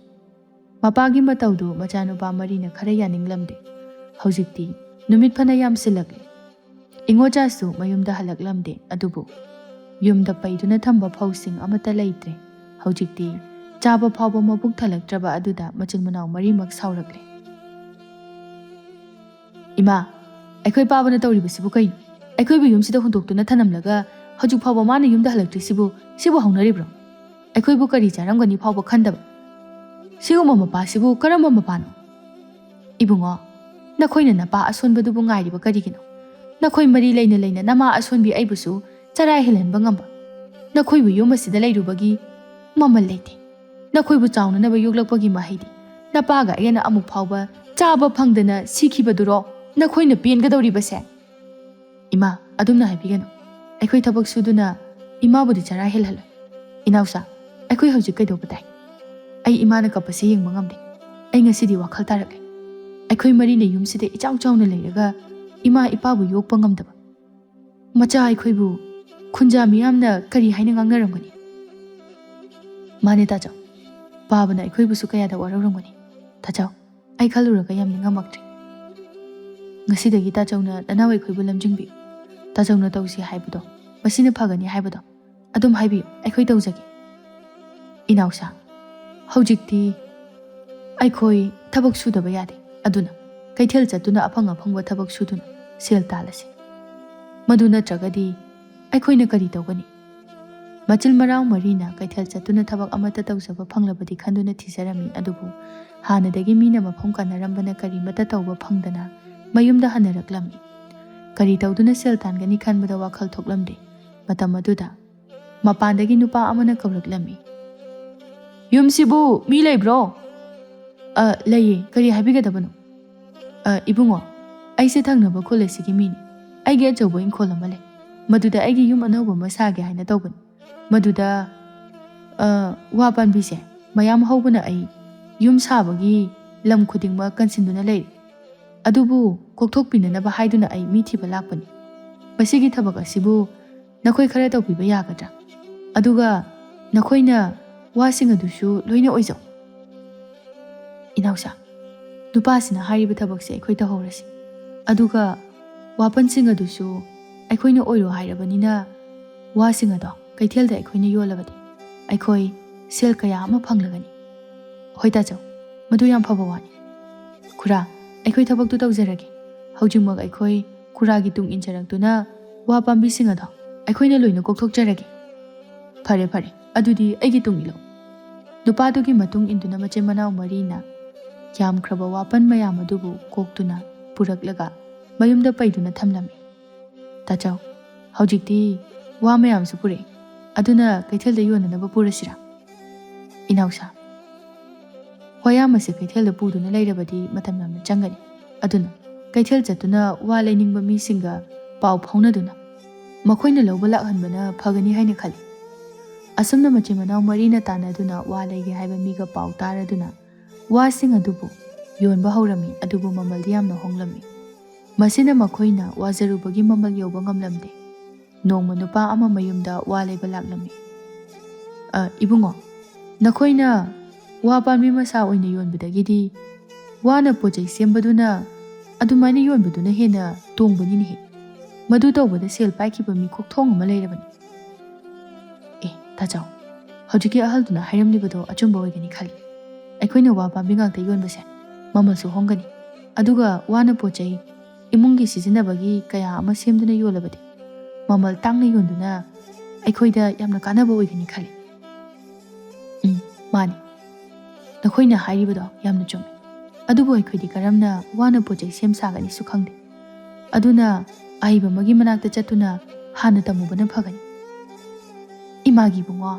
ꯃꯄꯥꯒꯤ ꯃꯇꯧꯗꯨ ꯃꯆꯥꯅꯨꯄꯥ ꯃꯔꯤꯅ ꯈꯔ ꯌꯥꯅꯤꯡꯂꯝꯗꯦ꯫ ꯍꯧꯖꯤꯛꯇꯤ ꯅꯨꯃꯤꯠ ꯐꯅ ꯌꯥꯝꯁꯤꯜꯂꯛꯂꯦ꯫ ꯏꯉꯣꯆꯥꯁꯨ ꯃꯌꯨꯝꯗ ꯍꯜꯂꯛꯂꯝꯗꯦ, ꯑꯗꯨꯕꯨ ꯌꯨꯝꯗ ꯄꯩꯗꯨꯅ ꯊꯝꯕ ꯐꯧꯁꯤꯡ ꯑꯃꯠꯇ ꯂꯩꯇ꯭ꯔꯦ꯫ ꯍꯧꯖꯤꯛꯇꯤ ꯆꯥꯕ ꯐꯥꯎꯕ ꯃꯕꯨꯛ ꯊꯜꯂꯛꯇ꯭ꯔꯕ ꯑꯗꯨꯗ ꯃꯆꯤꯟ ꯃꯅꯥꯎ ꯃꯔꯤꯃꯛ ꯁꯥꯎꯔꯛꯂꯦ꯫ "ꯏꯃꯥ, ꯑꯩꯈꯣꯏ ꯄꯥꯕꯅ ꯇꯧꯔꯤꯕꯁꯤꯕꯨ ꯀꯩꯅꯣ? ꯑꯩꯈꯣꯏꯕꯨ ꯌꯨꯝꯁꯤꯗ ꯍꯨꯟꯗꯣꯛꯇꯨꯅ ꯊꯅꯝꯂꯒ ꯍꯧꯖꯤꯛ ꯐꯥꯎꯕ ꯃꯥꯅ ꯌꯨꯝꯗ ꯍꯜꯂꯛꯇ꯭ꯔꯤꯁꯤꯕꯨ, ꯁꯤꯕꯨ ꯍꯧꯅꯔꯤꯕ꯭ꯔꯣ? ꯑꯩꯈꯣꯏꯕꯨ ꯀꯔꯤ ꯆꯥꯔꯝꯒꯅꯤ ꯐꯥꯎꯕ ꯈꯟꯗꯕ? ꯁꯤꯒꯨꯝꯕ ꯃꯄꯥꯁꯤꯕꯨ ꯀꯔꯝꯕ ꯃꯄꯥꯅꯣ?" "ꯏꯕꯨꯡꯉꯣ, ꯅꯈꯣꯏꯅ ꯅꯄꯥ ꯑꯁꯣꯟꯕꯗꯨꯕꯨ ꯉꯥꯏꯔꯤꯕ ꯀꯔꯤꯒꯤꯅꯣ? ꯅꯈꯣꯏ ꯃꯔꯤ ꯂꯩꯅ ꯂꯩꯅ ꯅꯃꯥ ꯑꯁꯣꯟꯕꯤ ꯑꯩꯕꯨꯁꯨ ꯆꯔꯥ ꯍꯦꯜꯍꯟꯕ ꯉꯝꯕ? ꯅꯈꯣꯏꯕꯨ ꯌꯨꯝ ꯑꯁꯤꯗ ꯂꯩꯔꯨꯕꯒꯤ ꯃꯃꯜ ꯂꯩꯇꯦ꯫ ꯅꯈꯣꯏꯕꯨ ꯆꯥꯎꯅꯅꯕ ꯌꯣꯛꯂꯛꯄꯒꯤ ꯃꯍꯩꯗꯤ ꯅꯄꯥꯒ ꯑꯩꯒꯅ ꯑꯃꯨꯛ ꯐꯥꯎꯕ ꯆꯥꯕ ꯐꯪꯗꯅ ꯁꯤꯈꯤꯕꯗꯨꯔꯣ ꯅꯈꯣꯏꯅ ꯄꯦꯟꯒꯗꯧꯔꯤꯕꯁꯦ?" "ꯏꯃꯥ, ꯑꯗꯨꯝꯅ ꯍꯥꯏꯕꯤꯒꯅꯨ꯫ ꯑꯩꯈꯣꯏ ꯊꯕꯛ ꯁꯨꯗꯨꯅ ꯏꯃꯥꯕꯨꯗꯤ ꯆꯔꯥ ꯍꯦꯜꯍꯜꯂꯣꯏ꯫ ꯏꯅꯥꯎꯆꯥ, ꯑꯩꯈꯣꯏ ꯍꯧꯖꯤꯛ ꯀꯩꯗꯧꯕ ꯇꯥꯏ? ꯑꯩ ꯏꯃꯥꯅ ꯀꯞꯄꯁꯦ ꯌꯦꯡꯕ ꯉꯝꯗꯦ꯫ ꯑꯩ ꯉꯁꯤꯗꯤ ꯋꯥꯈꯜ ꯇꯥꯔꯛꯂꯦ꯫ ꯑꯩꯈꯣꯏ ꯃꯔꯤꯅ ꯌꯨꯝꯁꯤꯗ ꯏꯆꯥꯎ ꯆꯥꯎꯅ ꯂꯩꯔꯒ ꯏꯃꯥ ꯏꯄꯥꯕꯨ ꯌꯣꯛꯄ ꯉꯝꯗꯕ꯫ ꯃꯆꯥ ꯑꯩꯈꯣꯏꯕꯨ ꯈꯨꯟꯖꯥ ꯃꯤꯌꯥꯝꯅ ꯀꯔꯤ ꯍꯥꯏꯅ ꯉꯥꯡꯅꯔꯝꯒꯅꯤ?" "ꯃꯥꯅꯦ ꯇꯥꯆꯧ, ꯄꯥꯕꯅ ꯑꯩꯈꯣꯏꯕꯨꯁꯨ ꯀꯌꯥꯗ ꯋꯥꯔꯧꯔꯝꯒꯅꯤ꯫ ꯇꯥꯆꯧ, ꯑꯩ ꯈꯜꯂꯨꯔꯒ ꯌꯥꯝ ꯅꯤꯡꯉꯝꯃꯛꯇ꯭ꯔꯦ꯫ ꯉꯁꯤꯗꯒꯤ ꯇꯥꯆꯧꯅ ꯅꯅꯥꯎ ꯑꯩꯈꯣꯏꯕꯨ ꯂꯝꯖꯤꯡꯕꯤꯌꯨ꯫ ꯇꯥꯆꯧꯅ ꯇꯧꯁꯤ ꯍꯥꯏꯕꯗꯣ, ꯃꯁꯤꯅ ꯐꯒꯅꯤ ꯍꯥꯏꯕꯗꯣ ꯑꯗꯨꯝ ꯍꯥꯏꯕꯤꯌꯨ, ꯑꯩꯈꯣꯏ ꯇꯧꯖꯒꯦ꯫ ꯏꯅꯥꯎꯁꯥ, ꯍꯧꯖꯤꯛꯇꯤ ꯑꯩꯈꯣꯏ ꯊꯕꯛ ꯁꯨꯗꯕ ꯌꯥꯗꯦ꯫ ꯑꯗꯨꯅ ꯀꯩꯊꯦꯜ ꯆꯠꯇꯨꯅ ꯑꯐꯪ ꯑꯐꯪꯕ ꯊꯕꯛ ꯁꯨꯗꯨꯅ ꯁꯦꯜ ꯇꯥꯜꯂꯁꯤ꯫ ꯃꯗꯨ ꯅꯠꯇ꯭ꯔꯒꯗꯤ ꯑꯩꯈꯣꯏꯅ ꯀꯔꯤ ꯇꯧꯒꯅꯤ? ꯃꯆꯤꯜ ꯃꯅꯥꯎ ꯃꯔꯤꯅ ꯀꯩꯊꯦꯜ ꯆꯠꯇꯨꯅ ꯊꯕꯛ ꯑꯃꯠꯇ ꯇꯧꯖꯕ ꯐꯪꯂꯕꯗꯤ ꯈꯟꯗꯨꯅ ꯊꯤꯖꯔꯝꯃꯤ꯫ ꯑꯗꯨꯕꯨ ꯍꯥꯟꯅꯗꯒꯤ ꯃꯤꯅ ꯃꯐꯝ ꯀꯥꯟꯅꯔꯝꯕꯅ ꯀꯔꯤꯃꯠꯇ ꯇꯧꯕ ꯐꯪꯗꯅ ꯃꯌꯨꯝꯗ ꯍꯟꯅꯔꯛꯂꯝꯃꯤ꯫ ꯀꯔꯤ ꯇꯧꯗꯨꯅ ꯁꯦꯜ ꯇꯥꯟꯒꯅꯤ ꯈꯟꯕꯗ ꯋꯥꯈꯜ ꯊꯣꯛꯂꯝꯗꯦ꯫ ꯃꯇꯝ ꯑꯗꯨꯗ ꯃꯄꯥꯟꯗꯒꯤ ꯅꯨꯄꯥ ꯑꯃꯅ ꯀꯧꯔꯛꯂꯝꯃꯤ꯫ "ꯌꯨꯝꯁꯤꯕꯨ ꯃꯤ ꯂꯩꯕ꯭ꯔꯣ?" "ꯑ, ꯂꯩꯌꯦ꯫ ꯀꯔꯤ ꯍꯥꯏꯕꯤꯒꯗꯕꯅꯣ?" "ꯑ, ꯏꯕꯨꯡꯉꯣ, ꯑꯩꯁꯦ ꯊꯪꯅꯕ ꯈꯨꯜ ꯑꯁꯤꯒꯤ ꯃꯤꯅꯤ꯫ ꯑꯩꯒꯤ ꯑꯆꯧꯕ ꯏꯪꯈꯣꯜ ꯑꯃ ꯂꯩ꯫ ꯃꯗꯨꯗ ꯑꯩꯒꯤ ꯌꯨꯝ ꯑꯅꯧꯕ ꯑꯃ ꯁꯥꯒꯦ ꯍꯥꯏꯅ ꯇꯧꯕꯅꯤ꯫ ꯃꯗꯨꯗ, ꯑ, ꯋꯥ ꯄꯥꯝꯕꯤꯁꯦ ꯃꯌꯥꯝ ꯍꯧꯕꯅ ꯑꯩ ꯌꯨꯝ ꯁꯥꯕꯒꯤ ꯂꯝ ꯈꯨꯗꯤꯡꯃꯛ ꯀꯟꯁꯤꯟꯗꯨꯅ ꯂꯩꯔꯦ꯫ ꯑꯗꯨꯕꯨ ꯀꯣꯛꯊꯣꯛꯄꯤꯅꯅꯕ ꯍꯥꯏꯗꯨꯅ ꯑꯩ ꯃꯤ ꯊꯤꯕ ꯂꯥꯛꯄꯅꯤ꯫ ꯃꯁꯤꯒꯤ ꯊꯕꯛ ꯑꯁꯤꯕꯨ ꯅꯈꯣꯏ ꯈꯔ ꯇꯧꯕꯤꯕ ꯌꯥꯒꯗ꯭ꯔꯥ? ꯑꯗꯨꯒ ꯅꯈꯣꯏꯅ ꯋꯥꯁꯤꯡ ꯑꯗꯨꯁꯨ ꯂꯣꯏꯅ ꯑꯣꯏꯖꯧ꯫" "ꯏꯅꯥꯎꯁꯥ, ꯅꯨꯄꯥꯁꯤꯅ ꯍꯥꯏꯔꯤꯕ ꯊꯕꯛꯁꯦ ꯑꯩꯈꯣꯏ ꯇꯧꯍꯧꯔꯁꯤ꯫ ꯑꯗꯨꯒ ꯋꯥꯄꯟꯁꯤꯡ ꯑꯗꯨꯁꯨ ꯑꯩꯈꯣꯏꯅ ꯑꯣꯏꯔꯣ ꯍꯥꯏꯔꯕꯅꯤꯅ, ꯋꯥꯁꯤꯡ ꯑꯗꯣ ꯀꯩꯊꯦꯜꯗ ꯑꯩꯈꯣꯏꯅ ꯌꯣꯜꯂꯕꯗꯤ ꯑꯩꯈꯣꯏ ꯁꯦꯜ ꯀꯌꯥ ꯑꯃ ꯐꯪꯂꯒꯅꯤ꯫" "ꯍꯣꯏ ꯇꯥꯆꯧ, ꯃꯗꯨ ꯌꯥꯝ ꯐꯕ ꯋꯥꯅꯤ꯫ ꯈꯨꯔꯥ, ꯑꯩꯈꯣꯏ ꯊꯕꯛꯇꯨ ꯇꯧꯖꯔꯒꯦ꯫ ꯍꯧꯖꯤꯛꯃꯛ ꯑꯩꯈꯣꯏ ꯈꯨꯔꯥꯒꯤ ꯇꯨꯡ ꯏꯟꯖꯔꯛꯇꯨꯅ ꯋꯥ ꯄꯥꯝꯕꯤꯁꯤꯡ ꯑꯗꯣ ꯑꯩꯈꯣꯏꯅ ꯂꯣꯏꯅ ꯀꯣꯛꯊꯣꯛꯆꯔꯒꯦ꯫" "ꯐꯔꯦ, ꯐꯔꯦ, ꯑꯗꯨꯗꯤ ꯑꯩꯒꯤ ꯇꯨꯡ ꯏꯜꯂꯣ꯫" ꯅꯨꯄꯥꯗꯨꯒꯤ ꯃꯇꯨꯡ ꯏꯟꯗꯨꯅ ꯃꯆꯤꯟ ꯃꯅꯥꯎ ꯃꯔꯤꯅ ꯌꯥꯝꯈ꯭ꯔꯕ ꯋꯥꯄꯟ ꯃꯌꯥꯝ ꯑꯗꯨꯕꯨ ꯀꯣꯛꯇꯨꯅ ꯄꯨꯔꯛꯂꯒ ꯃꯌꯨꯝꯗ ꯄꯩꯗꯨꯅ ꯊꯝꯂꯝꯃꯤ꯫ "ꯇꯥꯆꯧ, ꯍꯧꯖꯤꯛꯇꯤ ꯋꯥ ꯃꯌꯥꯝꯁꯨ ꯄꯨꯔꯛꯑꯦ, ꯑꯗꯨꯅ ꯀꯩꯊꯦꯜꯗ ꯌꯣꯟꯅꯅꯕ ꯄꯨꯔꯁꯤꯔꯥ?" "ꯏꯅꯥꯎꯁꯥ, ꯋꯥꯌꯥꯝ ꯑꯁꯤ ꯀꯩꯊꯦꯜꯗ ꯄꯨꯗꯨꯅ ꯂꯩꯔꯕꯗꯤ ꯃꯇꯝ ꯌꯥꯝꯅ ꯆꯪꯒꯅꯤ꯫ ꯑꯗꯨꯅ ꯀꯩꯊꯦꯜ ꯆꯠꯇꯨꯅ ꯋꯥ ꯂꯩꯅꯤꯡꯕ ꯃꯤꯁꯤꯡꯒ ꯄꯥꯎ ꯐꯥꯎꯅꯗꯨꯅ ꯃꯈꯣꯏꯅ ꯂꯧꯕ ꯂꯥꯛꯍꯟꯕꯅ ꯐꯒꯅꯤ ꯍꯥꯏꯅ ꯈꯜꯂꯤ꯫" ꯑꯁꯨꯝꯅ ꯃꯆꯤꯟ ꯃꯅꯥꯎ ꯃꯔꯤꯅ ꯇꯥꯟꯅꯗꯨꯅ ꯋꯥ ꯂꯩꯒꯦ ꯍꯥꯏꯕ ꯃꯤꯒ ꯄꯥꯎ ꯇꯥꯔꯗꯨꯅ ꯋꯥꯁꯤꯡ ꯑꯗꯨꯕꯨ ꯌꯣꯟꯕ ꯍꯧꯔꯝꯃꯤ꯫ ꯑꯗꯨꯕꯨ ꯃꯃꯜꯗꯤ ꯌꯥꯝꯅ ꯍꯣꯡꯂꯝꯃꯤ꯫ ꯃꯁꯤꯅ ꯃꯈꯣꯏꯅ ꯋꯥꯖꯔꯨꯕꯒꯤ ꯃꯃꯜ ꯌꯧꯕ ꯉꯝꯂꯝꯗꯦ꯫ ꯅꯣꯡꯃ ꯅꯨꯄꯥ ꯑꯃ ꯃꯌꯨꯝꯗ ꯋꯥ ꯂꯩꯕ ꯂꯥꯛꯂꯝꯃꯤ꯫ "ꯑ, ꯏꯕꯨꯡꯉꯣ, ꯅꯈꯣꯏꯅ ꯋꯥ ꯄꯥꯝꯕꯤ ꯃꯁꯥ ꯑꯣꯏꯅ ꯌꯣꯟꯕꯗꯒꯤꯗꯤ ꯋꯥꯅ ꯄꯣꯠ ꯆꯩ ꯁꯦꯝꯕꯗꯨꯅ, ꯑꯗꯨꯃꯥꯏꯅ ꯌꯣꯟꯕꯗꯨꯅ ꯍꯦꯟꯅ ꯇꯣꯡꯕꯅꯤꯅꯦꯍꯦ꯫ ꯃꯗꯨ ꯇꯧꯕꯗ ꯁꯦꯜ ꯄꯥꯏꯈꯤꯕ ꯃꯤ ꯈꯣꯛꯊꯣꯡ ꯑꯃ ꯂꯩꯔꯕꯅꯤ꯫" ꯇꯥꯆꯧ, ꯍꯧꯖꯤꯛꯀꯤ ꯑꯍꯜꯗꯨꯅ ꯍꯥꯏꯔꯝꯂꯤꯕꯗꯣ ꯑꯆꯨꯝꯕ ꯑꯣꯏꯒꯅꯤ ꯈꯜꯂꯤ꯫ ꯑꯩꯈꯣꯏꯅ ꯋꯥ ꯄꯥꯝꯕꯤ ꯉꯥꯛꯇ ꯌꯣꯟꯕꯁꯦ ꯃꯃꯜꯁꯨ ꯍꯣꯡꯒꯅꯤ, ꯑꯗꯨꯒ ꯋꯥꯅ ꯄꯣꯠ ꯆꯩ, ꯏꯃꯨꯡꯒꯤ ꯁꯤꯖꯤꯟꯅꯕꯒꯤ ꯀꯌꯥ ꯑꯃ ꯁꯦꯝꯗꯨꯅ ꯌꯣꯜꯂꯕꯗꯤ ꯃꯃꯜ ꯇꯥꯡꯅ ꯌꯣꯟꯗꯨꯅ ꯑꯩꯈꯣꯏꯗ ꯌꯥꯝꯅ ꯀꯥꯟꯅꯕ ꯑꯣꯏꯒꯅꯤ ꯈꯜꯂꯤ꯫ ꯎꯝ, ꯃꯥꯅꯤ, ꯅꯈꯣꯏꯅ ꯍꯥꯏꯔꯤꯕꯗꯣ ꯌꯥꯝꯅ ꯆꯨꯝꯃꯤ꯫ ꯑꯗꯨꯕꯨ ꯑꯩꯈꯣꯏꯗꯤ ꯀꯔꯝꯅ ꯋꯥꯅ ꯄꯣꯠ ꯆꯩ ꯁꯦꯝ ꯁꯥꯒꯅꯤꯁꯨ ꯈꯪꯗꯦ꯫ ꯑꯗꯨꯅ ꯑꯍꯩꯕ ꯑꯃꯒꯤ ꯃꯅꯥꯛꯇ ꯆꯠꯇꯨꯅ ꯍꯥꯟꯅ ꯇꯝꯃꯨꯕꯅ ꯐꯒꯅꯤ꯫ ꯏꯃꯥꯒꯤ ꯏꯕꯨꯡꯉꯣ,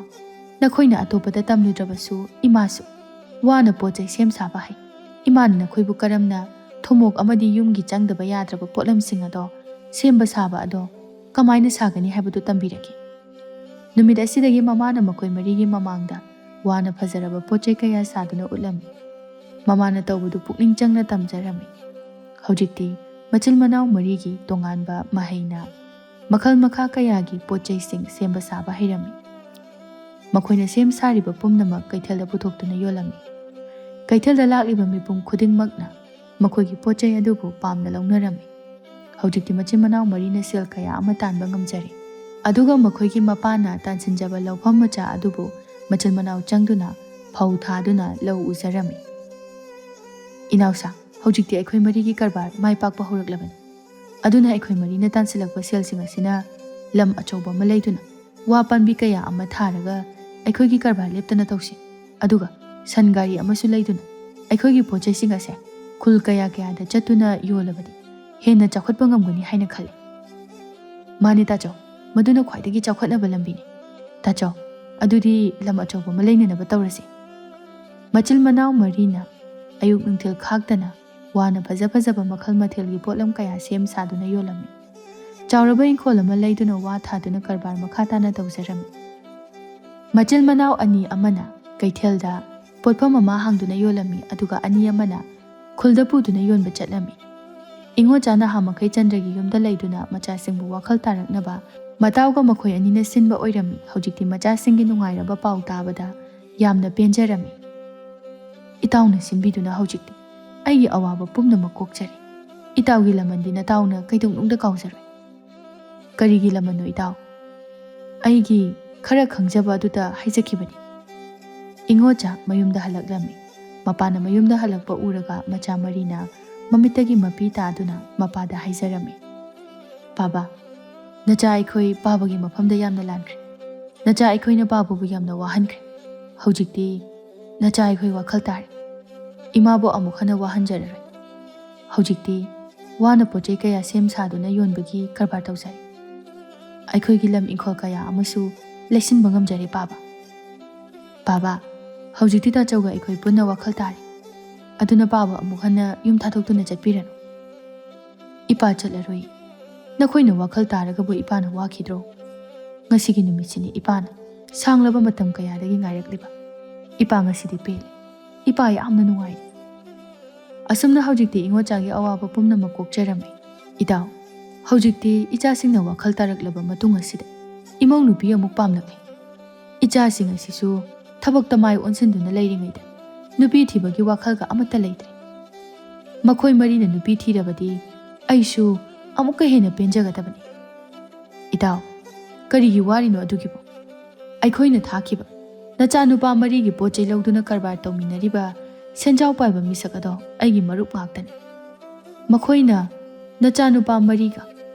ꯅꯈꯣꯏꯅ ꯑꯇꯣꯞꯄꯗ ꯇꯝꯂꯨꯗ꯭ꯔꯕꯁꯨ ꯏꯃꯥꯁꯨ ꯋꯥꯅ ꯄꯣꯠ ꯆꯩ ꯁꯦꯝ ꯁꯥꯕ ꯍꯩ꯫ ꯏꯃꯥꯅ ꯅꯈꯣꯏꯕꯨ ꯀꯔꯝꯅ ꯊꯨꯝꯃꯣꯛ ꯑꯃꯗꯤ ꯌꯨꯝꯒꯤ ꯆꯪꯗꯕ ꯌꯥꯗ꯭ꯔꯕ ꯄꯣꯠꯂꯝꯁꯤꯡ ꯑꯗꯣ ꯁꯦꯝꯕ ꯁꯥꯕ ꯑꯗꯣ ꯀꯃꯥꯏꯅ ꯁꯥꯒꯅꯤ ꯍꯥꯏꯕꯗꯨ ꯇꯝꯕꯤꯔꯛꯈꯤ꯫ ꯅꯨꯃꯤꯠ ꯑꯁꯤꯗꯒꯤ ꯃꯃꯥꯅ ꯃꯈꯣꯏ ꯃꯔꯤꯒꯤ ꯃꯃꯥꯡꯗ ꯋꯥꯅ ꯐꯖꯔꯕ ꯄꯣꯠ ꯆꯩ ꯀꯌꯥ ꯁꯥꯗꯨꯅ ꯎꯠꯂꯝꯃꯤ꯫ ꯃꯃꯥꯅ ꯇꯧꯕꯗꯨ ꯄꯨꯛꯅꯤꯡ ꯆꯪꯅ ꯇꯝꯖꯔꯝꯃꯤ꯫ ꯍꯧꯖꯤꯛꯇꯤ ꯃꯆꯤꯟ ꯃꯅꯥꯎ ꯃꯔꯤꯒꯤ ꯇꯣꯉꯥꯟꯕ ꯃꯍꯩꯅ ꯃꯈꯜ ꯃꯈꯥ ꯀꯌꯥꯒꯤ ꯄꯣꯠ ꯆꯩꯁꯤꯡ ꯁꯦꯝꯕ ꯁꯥꯕ ꯍꯩꯔꯝꯃꯤ꯫ ꯃꯈꯣꯏꯅ ꯁꯦꯝ ꯁꯥꯔꯤꯕ ꯄꯨꯝꯅꯃꯛ ꯀꯩꯊꯦꯜꯗ ꯄꯨꯊꯣꯛꯇꯨꯅ ꯌꯣꯜꯂꯝꯃꯤ꯫ ꯀꯩꯊꯦꯜꯗ ꯂꯥꯛꯂꯤꯕ ꯃꯤꯄꯨꯝ ꯈꯨꯗꯤꯡꯃꯛꯅ ꯃꯈꯣꯏꯒꯤ ꯄꯣꯠ ꯆꯩ ꯑꯗꯨꯕꯨ ꯄꯥꯝꯅ ꯂꯧꯅꯔꯝꯃꯤ꯫ ꯍꯧꯖꯤꯛꯇꯤ ꯃꯆꯤꯟ ꯃꯅꯥꯎ ꯃꯔꯤꯅ ꯁꯦꯜ ꯀꯌꯥ ꯑꯃ ꯇꯥꯟꯕ ꯉꯝꯖꯔꯦ꯫ ꯑꯗꯨꯒ ꯃꯈꯣꯏꯒꯤ ꯃꯄꯥꯅ ꯇꯥꯟꯁꯤꯟꯖꯕ ꯂꯧꯐꯝ ꯃꯆꯥ ꯑꯗꯨꯕꯨ ꯃꯆꯤꯟ ꯃꯅꯥꯎ ꯆꯪꯗꯨꯅ ꯐꯧ ꯊꯥꯗꯨꯅ ꯂꯧ ꯎꯖꯔꯝꯃꯤ꯫ ꯏꯅꯥꯎꯁꯥ, ꯍꯧꯖꯤꯛꯇꯤ ꯑꯩꯈꯣꯏ ꯃꯔꯤꯒꯤ ꯀꯔꯕꯥꯔ ꯃꯥꯏ ꯄꯥꯛꯄ ꯍꯧꯔꯛꯂꯕꯅꯤ꯫ ꯑꯗꯨꯅ ꯑꯩꯈꯣꯏ ꯃꯔꯤꯅ ꯇꯥꯟꯁꯤꯜꯂꯛꯄ ꯁꯦꯜꯁꯤꯡ ꯑꯁꯤꯅ ꯂꯝ ꯑꯆꯧꯕ ꯑꯃ ꯂꯩꯗꯨꯅ ꯋꯥ ꯄꯥꯝꯕꯤ ꯀꯌꯥ ꯑꯃ ꯊꯥꯔꯒ ꯑꯩꯈꯣꯏꯒꯤ ꯀꯔꯕꯥꯔ ꯂꯦꯞꯇꯅ ꯇꯧꯁꯤ꯫ ꯑꯗꯨꯒ ꯁꯟ ꯒꯥꯔꯤ ꯑꯃꯁꯨ ꯂꯩꯗꯨꯅ ꯑꯩꯈꯣꯏꯒꯤ ꯄꯣꯠ ꯆꯩꯁꯤꯡ ꯑꯁꯦ ꯈꯨꯜ ꯀꯌꯥ ꯀꯌꯥꯗ ꯆꯠꯇꯨꯅ ꯌꯣꯜꯂꯕꯗꯤ ꯍꯦꯟꯅ ꯆꯥꯎꯈꯠꯄ ꯉꯝꯒꯅꯤ ꯍꯥꯏꯅ ꯈꯜꯂꯤ꯫ ꯃꯥꯅꯦ ꯇꯥꯆꯧ, ꯃꯗꯨꯅ ꯈ꯭ꯋꯥꯏꯗꯒꯤ ꯆꯥꯎꯈꯠꯅꯕ ꯂꯝꯕꯤꯅꯤ꯫ ꯇꯥꯆꯧ, ꯑꯗꯨꯗꯤ ꯂꯝ ꯑꯆꯧꯕ ꯑꯃ ꯂꯩꯅꯅꯕ ꯇꯧꯔꯁꯤ꯫ ꯃꯆꯤꯟ ꯃꯅꯥꯎ ꯃꯔꯤꯅ ꯑꯌꯨꯛ ꯅꯨꯡꯊꯤꯜ ꯈꯥꯛꯇꯅ ꯋꯥꯅ ꯐꯖ ꯐꯖꯕ ꯃꯈꯜ ꯃꯊꯦꯜꯒꯤ ꯄꯣꯠꯂꯝ ꯀꯌꯥ ꯁꯦꯝ ꯁꯥꯗꯨꯅ ꯌꯣꯜꯂꯝꯃꯤ꯫ ꯆꯥꯎꯔꯕ ꯏꯪꯈꯣꯜ ꯑꯃ ꯂꯩꯗꯨꯅ ꯋꯥ ꯊꯥꯗꯨꯅ ꯀꯔꯕꯥꯔ ꯃꯈꯥ ꯇꯥꯅ ꯇꯧꯖꯔꯝꯃꯤ꯫ ꯃꯆꯤꯟ ꯃꯅꯥꯎ ꯑꯅꯤ ꯑꯃꯅ ꯀꯩꯊꯦꯜꯗ ꯄꯣꯠꯐꯝ ꯑꯃ ꯍꯥꯡꯗꯨꯅ ꯌꯣꯜꯂꯝꯃꯤ, ꯑꯗꯨꯒ ꯑꯅꯤ ꯑꯃꯅ ꯈꯨꯜꯗ ꯄꯨꯗꯨꯅ ꯌꯣꯟꯕ ꯆꯠꯂꯝꯃꯤ꯫ ꯏꯉꯣꯆꯥ ꯅꯍꯥ ꯃꯈꯩ ꯆꯟꯗ꯭ꯔꯒꯤ ꯌꯨꯝꯗ ꯂꯩꯗꯨꯅ ꯃꯆꯥꯁꯤꯡꯕꯨ ꯋꯥꯈꯜ ꯇꯥꯔꯛꯅꯕ ꯃꯇꯥꯎꯒ ꯃꯈꯣꯏ ꯑꯅꯤꯅ ꯁꯤꯟꯕ ꯑꯣꯏꯔꯝꯃꯤ꯫ ꯍꯧꯖꯤꯛꯇꯤ ꯃꯆꯥꯁꯤꯡꯒꯤ ꯅꯨꯡꯉꯥꯏꯔꯕ ꯄꯥꯎ ꯇꯥꯕꯗ ꯌꯥꯝꯅ ꯄꯦꯟꯖꯔꯝꯃꯤ꯫ ꯏꯇꯥꯎꯅ ꯁꯤꯟꯕꯤꯗꯨꯅ ꯍꯧꯖꯤꯛꯇꯤ ꯑꯩꯒꯤ ꯑꯋꯥꯕ ꯄꯨꯝꯅꯃꯛ ꯀꯣꯛꯆꯔꯦ꯫ ꯏꯇꯥꯎꯒꯤ ꯂꯃꯟꯗꯤ ꯅꯇꯥꯎꯅ ꯀꯩꯗꯧꯅꯨꯡꯗ ꯀꯥꯎꯖꯔꯣꯏ꯫ ꯀꯔꯤꯒꯤ ꯂꯃꯟꯅꯣ ꯏꯇꯥꯎ? ꯑꯩꯒꯤ ꯈꯔ ꯈꯪꯖꯕ ꯑꯗꯨꯗ ꯍꯥꯏꯖꯈꯤꯕꯅꯤ꯫ ꯏꯉꯣꯆꯥ ꯃꯌꯨꯝꯗ ꯍꯜꯂꯛꯂꯝꯃꯤ꯫ ꯃꯄꯥꯅ ꯃꯌꯨꯝꯗ ꯍꯜꯂꯛꯄ ꯎꯔꯒ ꯃꯆꯥ ꯃꯔꯤꯅ ꯃꯃꯤꯠꯇꯒꯤ ꯃꯄꯤ ꯇꯥꯗꯨꯅ ꯃꯄꯥꯗ ꯍꯥꯏꯖꯔꯝꯃꯤ, "ꯄꯥꯕ, ꯅꯆꯥ ꯑꯩꯈꯣꯏ ꯄꯥꯕꯒꯤ ꯃꯐꯝꯗ ꯌꯥꯝꯅ ꯂꯥꯟꯈ꯭ꯔꯦ꯫ ꯅꯆꯥ ꯑꯩꯈꯣꯏꯅ ꯄꯥꯕꯕꯨ ꯌꯥꯝꯅ ꯋꯥꯍꯟꯈ꯭ꯔꯦ꯫ ꯍꯧꯖꯤꯛꯇꯤ ꯅꯆꯥ ꯑꯩꯈꯣꯏ ꯋꯥꯈꯜ ꯇꯥꯔꯦ꯫ ꯏꯃꯥꯕꯨ ꯑꯃꯨꯛ ꯍꯟꯅ ꯋꯥꯍꯟꯖꯔꯔꯣꯏ꯫ ꯍꯧꯖꯤꯛꯇꯤ ꯋꯥꯅ ꯄꯣꯠ ꯆꯩ ꯀꯌꯥ ꯁꯦꯝ ꯁꯥꯗꯨꯅ ꯌꯣꯟꯕꯒꯤ ꯀꯔꯕꯥꯔ ꯇꯧꯖꯔꯦ꯫ ꯑꯩꯈꯣꯏꯒꯤ ꯂꯝ ꯏꯪꯈꯣꯜ ꯀꯌꯥ ꯑꯃꯁꯨ ꯂꯩꯁꯤꯟꯕ ꯉꯝꯖꯔꯦ ꯄꯥꯕ꯫ ꯄꯥꯕ, ꯍꯧꯖꯤꯛꯇꯤ ꯇꯥꯆꯧꯒ ꯑꯩꯈꯣꯏ ꯄꯨꯟꯅ ꯋꯥꯈꯜ ꯇꯥꯔꯦ꯫ ꯑꯗꯨꯅ ꯄꯥꯕ ꯑꯃꯨꯛ ꯍꯟꯅ ꯌꯨꯝ ꯊꯥꯗꯣꯛꯇꯨꯅ ꯆꯠꯄꯤꯔꯅꯨ꯫ ꯏꯄꯥ ꯆꯠꯂꯔꯣꯏ꯫ ꯅꯈꯣꯏꯅ ꯋꯥꯈꯜ ꯇꯥꯔꯒꯕꯨ ꯏꯄꯥꯅ ꯋꯥꯈꯤꯗ꯭ꯔꯣ? ꯉꯁꯤꯒꯤ ꯅꯨꯃꯤꯠꯁꯤꯅꯤ ꯏꯄꯥꯅ ꯁꯥꯡꯂꯕ ꯃꯇꯝ ꯀꯌꯥꯗꯒꯤ ꯉꯥꯏꯔꯛꯂꯤꯕ꯫ ꯏꯄꯥ ꯉꯁꯤꯗꯤ ꯄꯦꯜꯂꯦ꯫ ꯏꯄꯥ ꯌꯥꯝꯅ ꯅꯨꯡꯉꯥꯏꯔꯦ꯫ ꯑꯁꯨꯝꯅ ꯍꯧꯖꯤꯛꯇꯤ ꯏꯉꯣꯆꯥꯒꯤ ꯑꯋꯥꯕ ꯄꯨꯝꯅꯃꯛ ꯀꯣꯛꯆꯔꯝꯃꯤ꯫ ꯏꯇꯥꯎ, ꯍꯧꯖꯤꯛꯇꯤ ꯏꯆꯥꯁꯤꯡꯅ ꯋꯥꯈꯜ ꯇꯥꯔꯛꯂꯕ ꯃꯇꯨꯡ ꯑꯁꯤꯗ ꯏꯃꯧ ꯅꯨꯄꯤ ꯑꯃꯨꯛ ꯄꯥꯝꯂꯛꯂꯦ꯫ ꯏꯆꯥꯁꯤꯡ ꯑꯁꯤꯁꯨ ꯊꯕꯛꯇ ꯃꯥꯏ ꯑꯣꯟꯁꯤꯟꯗꯨꯅ ꯂꯩꯔꯤꯉꯩꯗ ꯅꯨꯄꯤ ꯊꯤꯕꯒꯤ ꯋꯥꯈꯜꯒ ꯑꯃꯠꯇ ꯂꯩꯇ꯭ꯔꯦ꯫ ꯃꯈꯣꯏ ꯃꯔꯤꯅ ꯅꯨꯄꯤ ꯊꯤꯔꯕꯗꯤ ꯑꯩꯁꯨ ꯑꯃꯨꯛꯀ ꯍꯦꯟꯅ ꯄꯦꯟꯖꯒꯗꯕꯅꯤ꯫ ꯏꯇꯥꯎ, ꯀꯔꯤꯒꯤ ꯋꯥꯔꯤꯅꯣ ꯑꯗꯨꯒꯤꯕꯨ? ꯑꯩꯈꯣꯏꯅ ꯊꯥꯈꯤꯕ ꯅꯆꯥꯅꯨꯄꯥ ꯃꯔꯤꯒꯤ ꯄꯣꯠ ꯆꯩ ꯂꯧꯗꯨꯅ ꯀꯔꯕꯥꯔ ꯇꯧꯃꯤꯟꯅꯔꯤꯕ ꯁꯦꯟꯖꯥꯎ ꯄꯥꯏꯕ ꯃꯤꯁꯛ ꯑꯗꯣ ꯑꯩꯒꯤ ꯃꯔꯨꯞ ꯉꯥꯛꯇꯅꯤ꯫ ꯃꯈꯣꯏꯅ ꯅꯆꯥꯅꯨꯄꯥ ꯃꯔꯤꯒ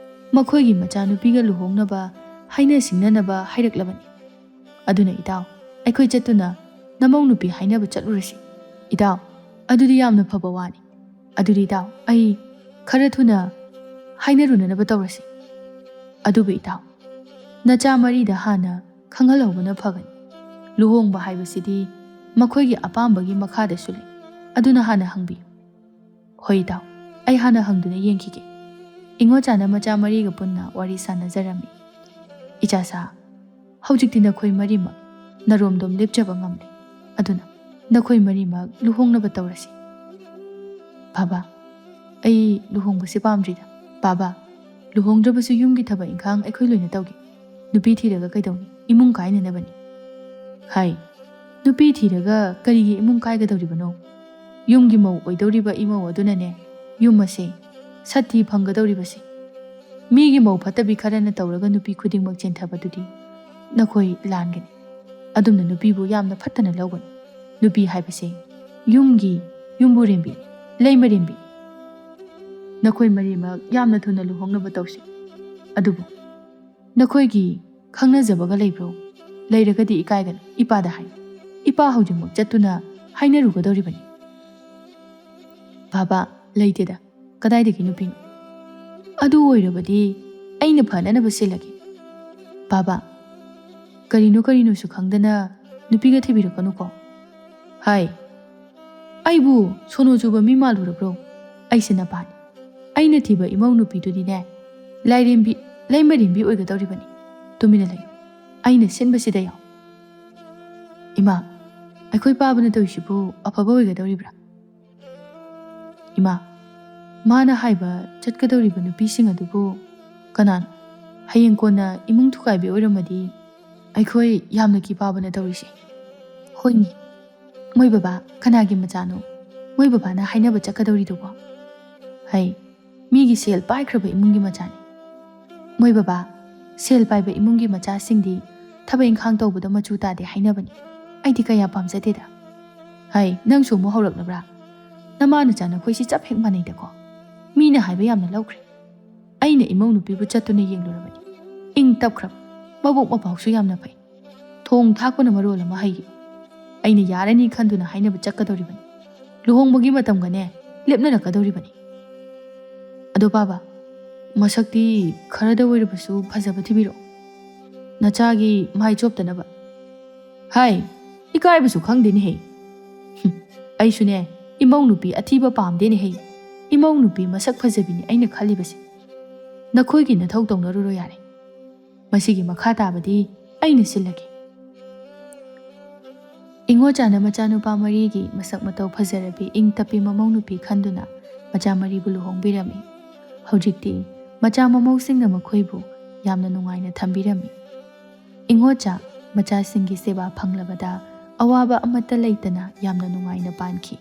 ꯃꯈꯣꯏꯒꯤ ꯃꯆꯥꯅꯨꯄꯤꯒ ꯂꯨꯍꯣꯡꯅꯕ ꯍꯥꯏꯅ ꯁꯤꯡꯅꯅꯕ ꯍꯥꯏꯔꯛꯂꯕꯅꯤ꯫ ꯑꯗꯨꯅ ꯏꯇꯥꯎ, ꯑꯩꯈꯣꯏ ꯆꯠꯇꯨꯅ ꯅꯃꯧ ꯅꯨꯄꯤ ꯍꯥꯏꯅꯕ ꯆꯠꯂꯨꯔꯁꯤ꯫ ꯏꯇꯥꯎ, ꯑꯗꯨꯗꯤ ꯌꯥꯝꯅ ꯐꯕ ꯋꯥꯅꯤ꯫ ꯑꯗꯨꯗꯤ ꯏꯇꯥꯎ, ꯑꯩ ꯈꯔ ꯊꯨꯅ ꯍꯥꯏꯅꯔꯨꯅꯅꯕ ꯇꯧꯔꯁꯤ꯫ ꯑꯗꯨꯕꯨ ꯏꯇꯥꯎ, ꯅꯆꯥ ꯃꯔꯤꯗ ꯍꯥꯟꯅ ꯈꯪꯍꯜꯍꯧꯕꯅ ꯐꯒꯅꯤ꯫ ꯂꯨꯍꯣꯡꯕ ꯍꯥꯏꯕꯁꯤꯗꯤ ꯃꯈꯣꯏꯒꯤ ꯑꯄꯥꯝꯕꯒꯤ ꯃꯈꯥꯗꯁꯨ ꯂꯩ꯫ ꯑꯗꯨꯅ ꯍꯥꯟꯅ ꯍꯪꯕꯤꯌꯨ꯫ ꯍꯣꯏ ꯏꯇꯥꯎ, ꯑꯩ ꯍꯥꯟꯅ ꯍꯪꯗꯨꯅ ꯌꯦꯡꯈꯤꯒꯦ꯫ ꯏꯉꯣꯆꯥꯅ ꯃꯆꯥ ꯃꯔꯤꯒ ꯄꯨꯟꯅ ꯋꯥꯔꯤ ꯁꯥꯟꯅꯖꯔꯝꯃꯤ꯫ ꯏꯆꯥꯁꯥ, ꯍꯧꯖꯤꯛꯇꯤ ꯅꯈꯣꯏ ꯃꯔꯤꯃꯛ ꯅꯔꯣꯝꯗꯣꯝ ꯂꯦꯞꯆꯕ ꯉꯝꯂꯦ꯫ ꯑꯗꯨꯅ ꯅꯈꯣꯏ ꯃꯔꯤꯃꯛ ꯂꯨꯍꯣꯡꯅꯕ ꯇꯧꯔꯁꯤ꯫ ꯕꯥꯕꯥ, ꯑꯩ ꯂꯨꯍꯣꯡꯕꯁꯤ ꯄꯥꯝꯗ꯭ꯔꯤꯗ꯫ ꯕꯥꯕꯥ, ꯂꯨꯍꯣꯡꯗ꯭ꯔꯕꯁꯨ ꯌꯨꯝꯒꯤ ꯊꯕꯛ ꯏꯪꯈꯥꯡ ꯑꯩꯈꯣꯏ ꯂꯣꯏꯅ ꯇꯧꯒꯦ꯫ ꯅꯨꯄꯤ ꯊꯤꯔꯒ ꯀꯩꯗꯧꯅꯤ? ꯏꯃꯨꯡ ꯀꯥꯏꯅꯅꯕꯅꯤ꯫ ꯍꯥꯏ, ꯅꯨꯄꯤ ꯊꯤꯔꯒ ꯀꯔꯤꯒꯤ ꯏꯃꯨꯡ ꯀꯥꯏꯒꯗꯧꯔꯤꯕꯅꯣ? ꯌꯨꯝꯒꯤ ꯃꯧ ꯑꯣꯏꯗꯧꯔꯤꯕ ꯏꯃꯧ ꯑꯗꯨꯅꯅꯦ ꯌꯨꯝ ꯑꯁꯦ ꯁꯥꯟꯇꯤ ꯐꯪꯒꯗꯧꯔꯤꯕꯁꯦ꯫ ꯃꯤꯒꯤ ꯃꯧ ꯐꯠꯇꯕꯤ ꯈꯔꯅ ꯇꯧꯔꯒ ꯅꯨꯄꯤ ꯈꯨꯗꯤꯡꯃꯛ ꯆꯦꯟꯊꯕꯗꯨꯗꯤ ꯅꯈꯣꯏ ꯂꯥꯟꯒꯅꯤ꯫ ꯑꯗꯨꯝꯅ ꯅꯨꯄꯤꯕꯨ ꯌꯥꯝꯅ ꯐꯠꯇꯅ ꯂꯧꯒꯅꯨ꯫ ꯅꯨꯄꯤ ꯍꯥꯏꯕꯁꯦ ꯌꯨꯝꯒꯤ ꯌꯨꯝꯕꯨꯔꯦꯝꯕꯤ, ꯂꯩꯃꯔꯦꯝꯕꯤ꯫ ꯅꯈꯣꯏ ꯃꯔꯤꯃꯛ ꯌꯥꯝꯅ ꯊꯨꯅ ꯂꯨꯍꯣꯡꯅꯕ ꯇꯧꯁꯤ꯫ ꯑꯗꯨꯕꯨ ꯅꯈꯣꯏꯒꯤ ꯈꯪꯅꯖꯕꯒ ꯂꯩꯕ꯭ꯔꯣ? ꯂꯩꯔꯒꯗꯤ ꯏꯀꯥꯏꯒꯅꯨ, ꯏꯄꯥꯗ ꯍꯥꯏ꯫ ꯏꯄꯥ ꯍꯧꯖꯤꯛꯃꯛ ꯆꯠꯇꯨꯅ ꯍꯥꯏꯅꯔꯨꯒꯗꯧꯔꯤꯕꯅꯤ꯫ ꯕꯥꯕꯥ, ꯂꯩꯇꯦꯗ꯫ ꯀꯗꯥꯏꯗꯒꯤ ꯅꯨꯄꯤꯅꯣ? ꯑꯗꯨ ꯑꯣꯏꯔꯕꯗꯤ ꯑꯩꯅ ꯐꯅꯅꯕ ꯁꯤꯜꯂꯒꯦ꯫ ꯕꯥꯕꯥ, ꯀꯔꯤꯅꯣ ꯀꯔꯤꯅꯣꯁꯨ ꯈꯪꯗꯅ ꯅꯨꯄꯤꯒ ꯊꯤꯕꯤꯔꯛꯀꯅꯨꯀꯣ꯫ ꯍꯥꯏ, ꯑꯩꯕꯨ ꯁꯣꯅꯣ ꯆꯨꯕ ꯃꯤ ꯃꯥꯜꯂꯨꯔꯕ꯭ꯔꯣ? ꯑꯩꯁꯦ ꯅꯄꯥꯅꯤ꯫ ꯑꯩꯅ ꯊꯤꯕ ꯏꯃꯧ ꯅꯨꯄꯤꯗꯨꯗꯤꯅꯦ, ꯂꯥꯏꯔꯦꯝꯕꯤ, ꯂꯩꯃꯔꯦꯝꯕꯤ ꯑꯣꯏꯒꯗꯧꯔꯤꯕꯅꯤ꯫ ꯇꯨꯃꯤꯟꯅ ꯂꯩꯌꯨ꯫ ꯑꯩꯅ ꯁꯤꯟꯕꯁꯤꯗ ꯌꯥꯎ꯫ ꯏꯃꯥ, ꯑꯩꯈꯣꯏ ꯄꯥꯕꯅ ꯇꯧꯔꯤꯁꯤꯕꯨ ꯑꯐꯕ ꯑꯣꯏꯒꯗꯧꯔꯤꯕ꯭ꯔꯥ? ꯏꯃꯥ, ꯃꯥꯅ ꯍꯥꯏꯕ ꯆꯠꯀꯗꯧꯔꯤꯕ ꯅꯨꯄꯤꯁꯤꯡ ꯑꯗꯨꯕꯨ ꯀꯅꯥꯅꯣ? ꯍꯌꯦꯡ ꯀꯣꯟꯅ ꯏꯃꯨꯡ ꯊꯨꯒꯥꯏꯕꯤ ꯑꯣꯏꯔꯝꯃꯗꯤ ꯑꯩꯈꯣꯏ ꯌꯥꯝꯅ ꯀꯤꯄꯥꯕꯅ ꯇꯧꯔꯤꯁꯦ꯫ ꯍꯣꯏꯅꯦ, ꯃꯣꯏ ꯕꯕꯥ ꯀꯅꯥꯒꯤ ꯃꯆꯥꯅꯣ ꯃꯣꯏ ꯕꯕꯥꯅ ꯍꯥꯏꯅꯕ ꯆꯠꯀꯗꯧꯔꯤꯗꯨꯕꯣ? ꯍꯩ, ꯃꯤꯒꯤ ꯁꯦꯜ ꯄꯥꯏꯈ꯭ꯔꯕ ꯏꯃꯨꯡꯒꯤ ꯃꯆꯥꯅꯤ꯫ ꯃꯣꯏ ꯕꯕꯥ, ꯁꯦꯜ ꯄꯥꯏꯕ ꯏꯃꯨꯡꯒꯤ ꯃꯆꯥꯁꯤꯡꯗꯤ ꯊꯕꯛ ꯏꯪꯈꯥꯡ ꯇꯧꯕꯗ ꯃꯆꯨ ꯇꯥꯗꯦ ꯍꯥꯏꯅꯕꯅꯤ꯫ ꯑꯩꯗꯤ ꯀꯌꯥ ꯄꯥꯝꯖꯗꯦꯗ꯫ ꯍꯩ, ꯅꯪꯁꯨ ꯑꯃꯨꯛ ꯍꯧꯔꯛꯂꯕ꯭ꯔꯥ? ꯅꯃꯥ ꯅꯆꯥ ꯅꯈꯣꯏꯁꯤ ꯆꯞ ꯍꯦꯛ ꯃꯥꯟꯅꯩꯗꯀꯣ꯫ ꯃꯤꯅ ꯍꯥꯏꯕ ꯌꯥꯝꯅ ꯂꯧꯈ꯭ꯔꯦ꯫ ꯑꯩꯅ ꯏꯃꯧ ꯅꯨꯄꯤꯕꯨ ꯆꯠꯇꯨꯅ ꯌꯦꯡꯂꯨꯔꯕꯅꯤ꯫ ꯏꯪ ꯇꯞꯈ꯭ꯔꯕ, ꯃꯕꯨꯛ ꯃꯄꯥꯎꯁꯨ ꯌꯥꯝꯅ ꯐꯩ꯫ ꯊꯣꯡ ꯊꯥꯛꯄꯅ ꯃꯔꯣꯜ ꯑꯃ ꯍꯩꯌꯦ꯫ ꯑꯩꯅ ꯌꯥꯔꯅꯤ ꯈꯟꯗꯨꯅ ꯍꯥꯏꯅꯕ ꯆꯠꯀꯗꯧꯔꯤꯕꯅꯤ꯫ ꯂꯨꯍꯣꯡꯕꯒꯤ ꯃꯇꯝꯒꯅꯦ ꯂꯦꯞꯅꯔꯛꯀꯗꯧꯔꯤꯕꯅꯤ꯫ ꯑꯗꯣ ꯕꯥꯕꯥ, ꯃꯁꯛꯇꯤ ꯈꯔꯗ ꯑꯣꯏꯔꯕꯁꯨ ꯐꯖꯕ ꯊꯤꯕꯤꯔꯛꯑꯣ, ꯅꯆꯥꯒꯤ ꯃꯥꯏ ꯆꯣꯞꯇꯅꯕ꯫ ꯍꯥꯏ, ꯏꯀꯥꯏꯕꯁꯨ ꯈꯪꯗꯦꯅꯦꯍꯦ꯫ ꯍꯨꯝ, ꯑꯩꯁꯨꯅꯦ ꯏꯃꯧ ꯅꯨꯄꯤ ꯑꯊꯤꯕ ꯄꯥꯝꯗꯦꯅꯦꯍꯦ꯫ ꯏꯃꯧ ꯅꯨꯄꯤ ꯃꯁꯛ ꯐꯖꯕꯤꯅꯤ ꯑꯩꯅ ꯈꯜꯂꯤꯕꯁꯦ꯫ ꯅꯈꯣꯏꯒꯤ ꯅꯊꯧ ꯇꯧꯅꯔꯨꯔꯣ ꯌꯥꯔꯦ꯫ ꯃꯁꯤꯒꯤ ꯃꯈꯥ ꯇꯥꯕꯗꯤ ꯑꯩꯅ ꯁꯤꯜꯂꯒꯦ꯫ ꯏꯉꯣꯆꯥꯅ ꯃꯆꯥꯅꯨꯄꯥ ꯃꯔꯤꯒꯤ ꯃꯁꯛ ꯃꯇꯧ ꯐꯖꯔꯕꯤ ꯏꯪ ꯇꯞꯄꯤ ꯃꯃꯧ ꯅꯨꯄꯤ ꯈꯟꯗꯨꯅ ꯃꯆꯥ ꯃꯔꯤꯕꯨ ꯂꯨꯍꯣꯡꯕꯤꯔꯝꯃꯤ꯫ ꯍꯧꯖꯤꯛꯇꯤ ꯃꯆꯥ ꯃꯃꯧꯁꯤꯡꯅ ꯃꯈꯣꯏꯕꯨ ꯌꯥꯝꯅ ꯅꯨꯡꯉꯥꯏꯅ ꯊꯝꯕꯤꯔꯝꯃꯤ꯫ ꯏꯉꯣꯆꯥ ꯃꯆꯥꯁꯤꯡꯒꯤ ꯁꯦꯕꯥ ꯐꯪꯂꯕꯗ ꯑꯋꯥꯕ ꯑꯃꯠꯇ ꯂꯩꯇꯅ ꯌꯥꯝꯅ ꯅꯨꯡꯉꯥꯏꯅ ꯄꯥꯟꯈꯤ꯫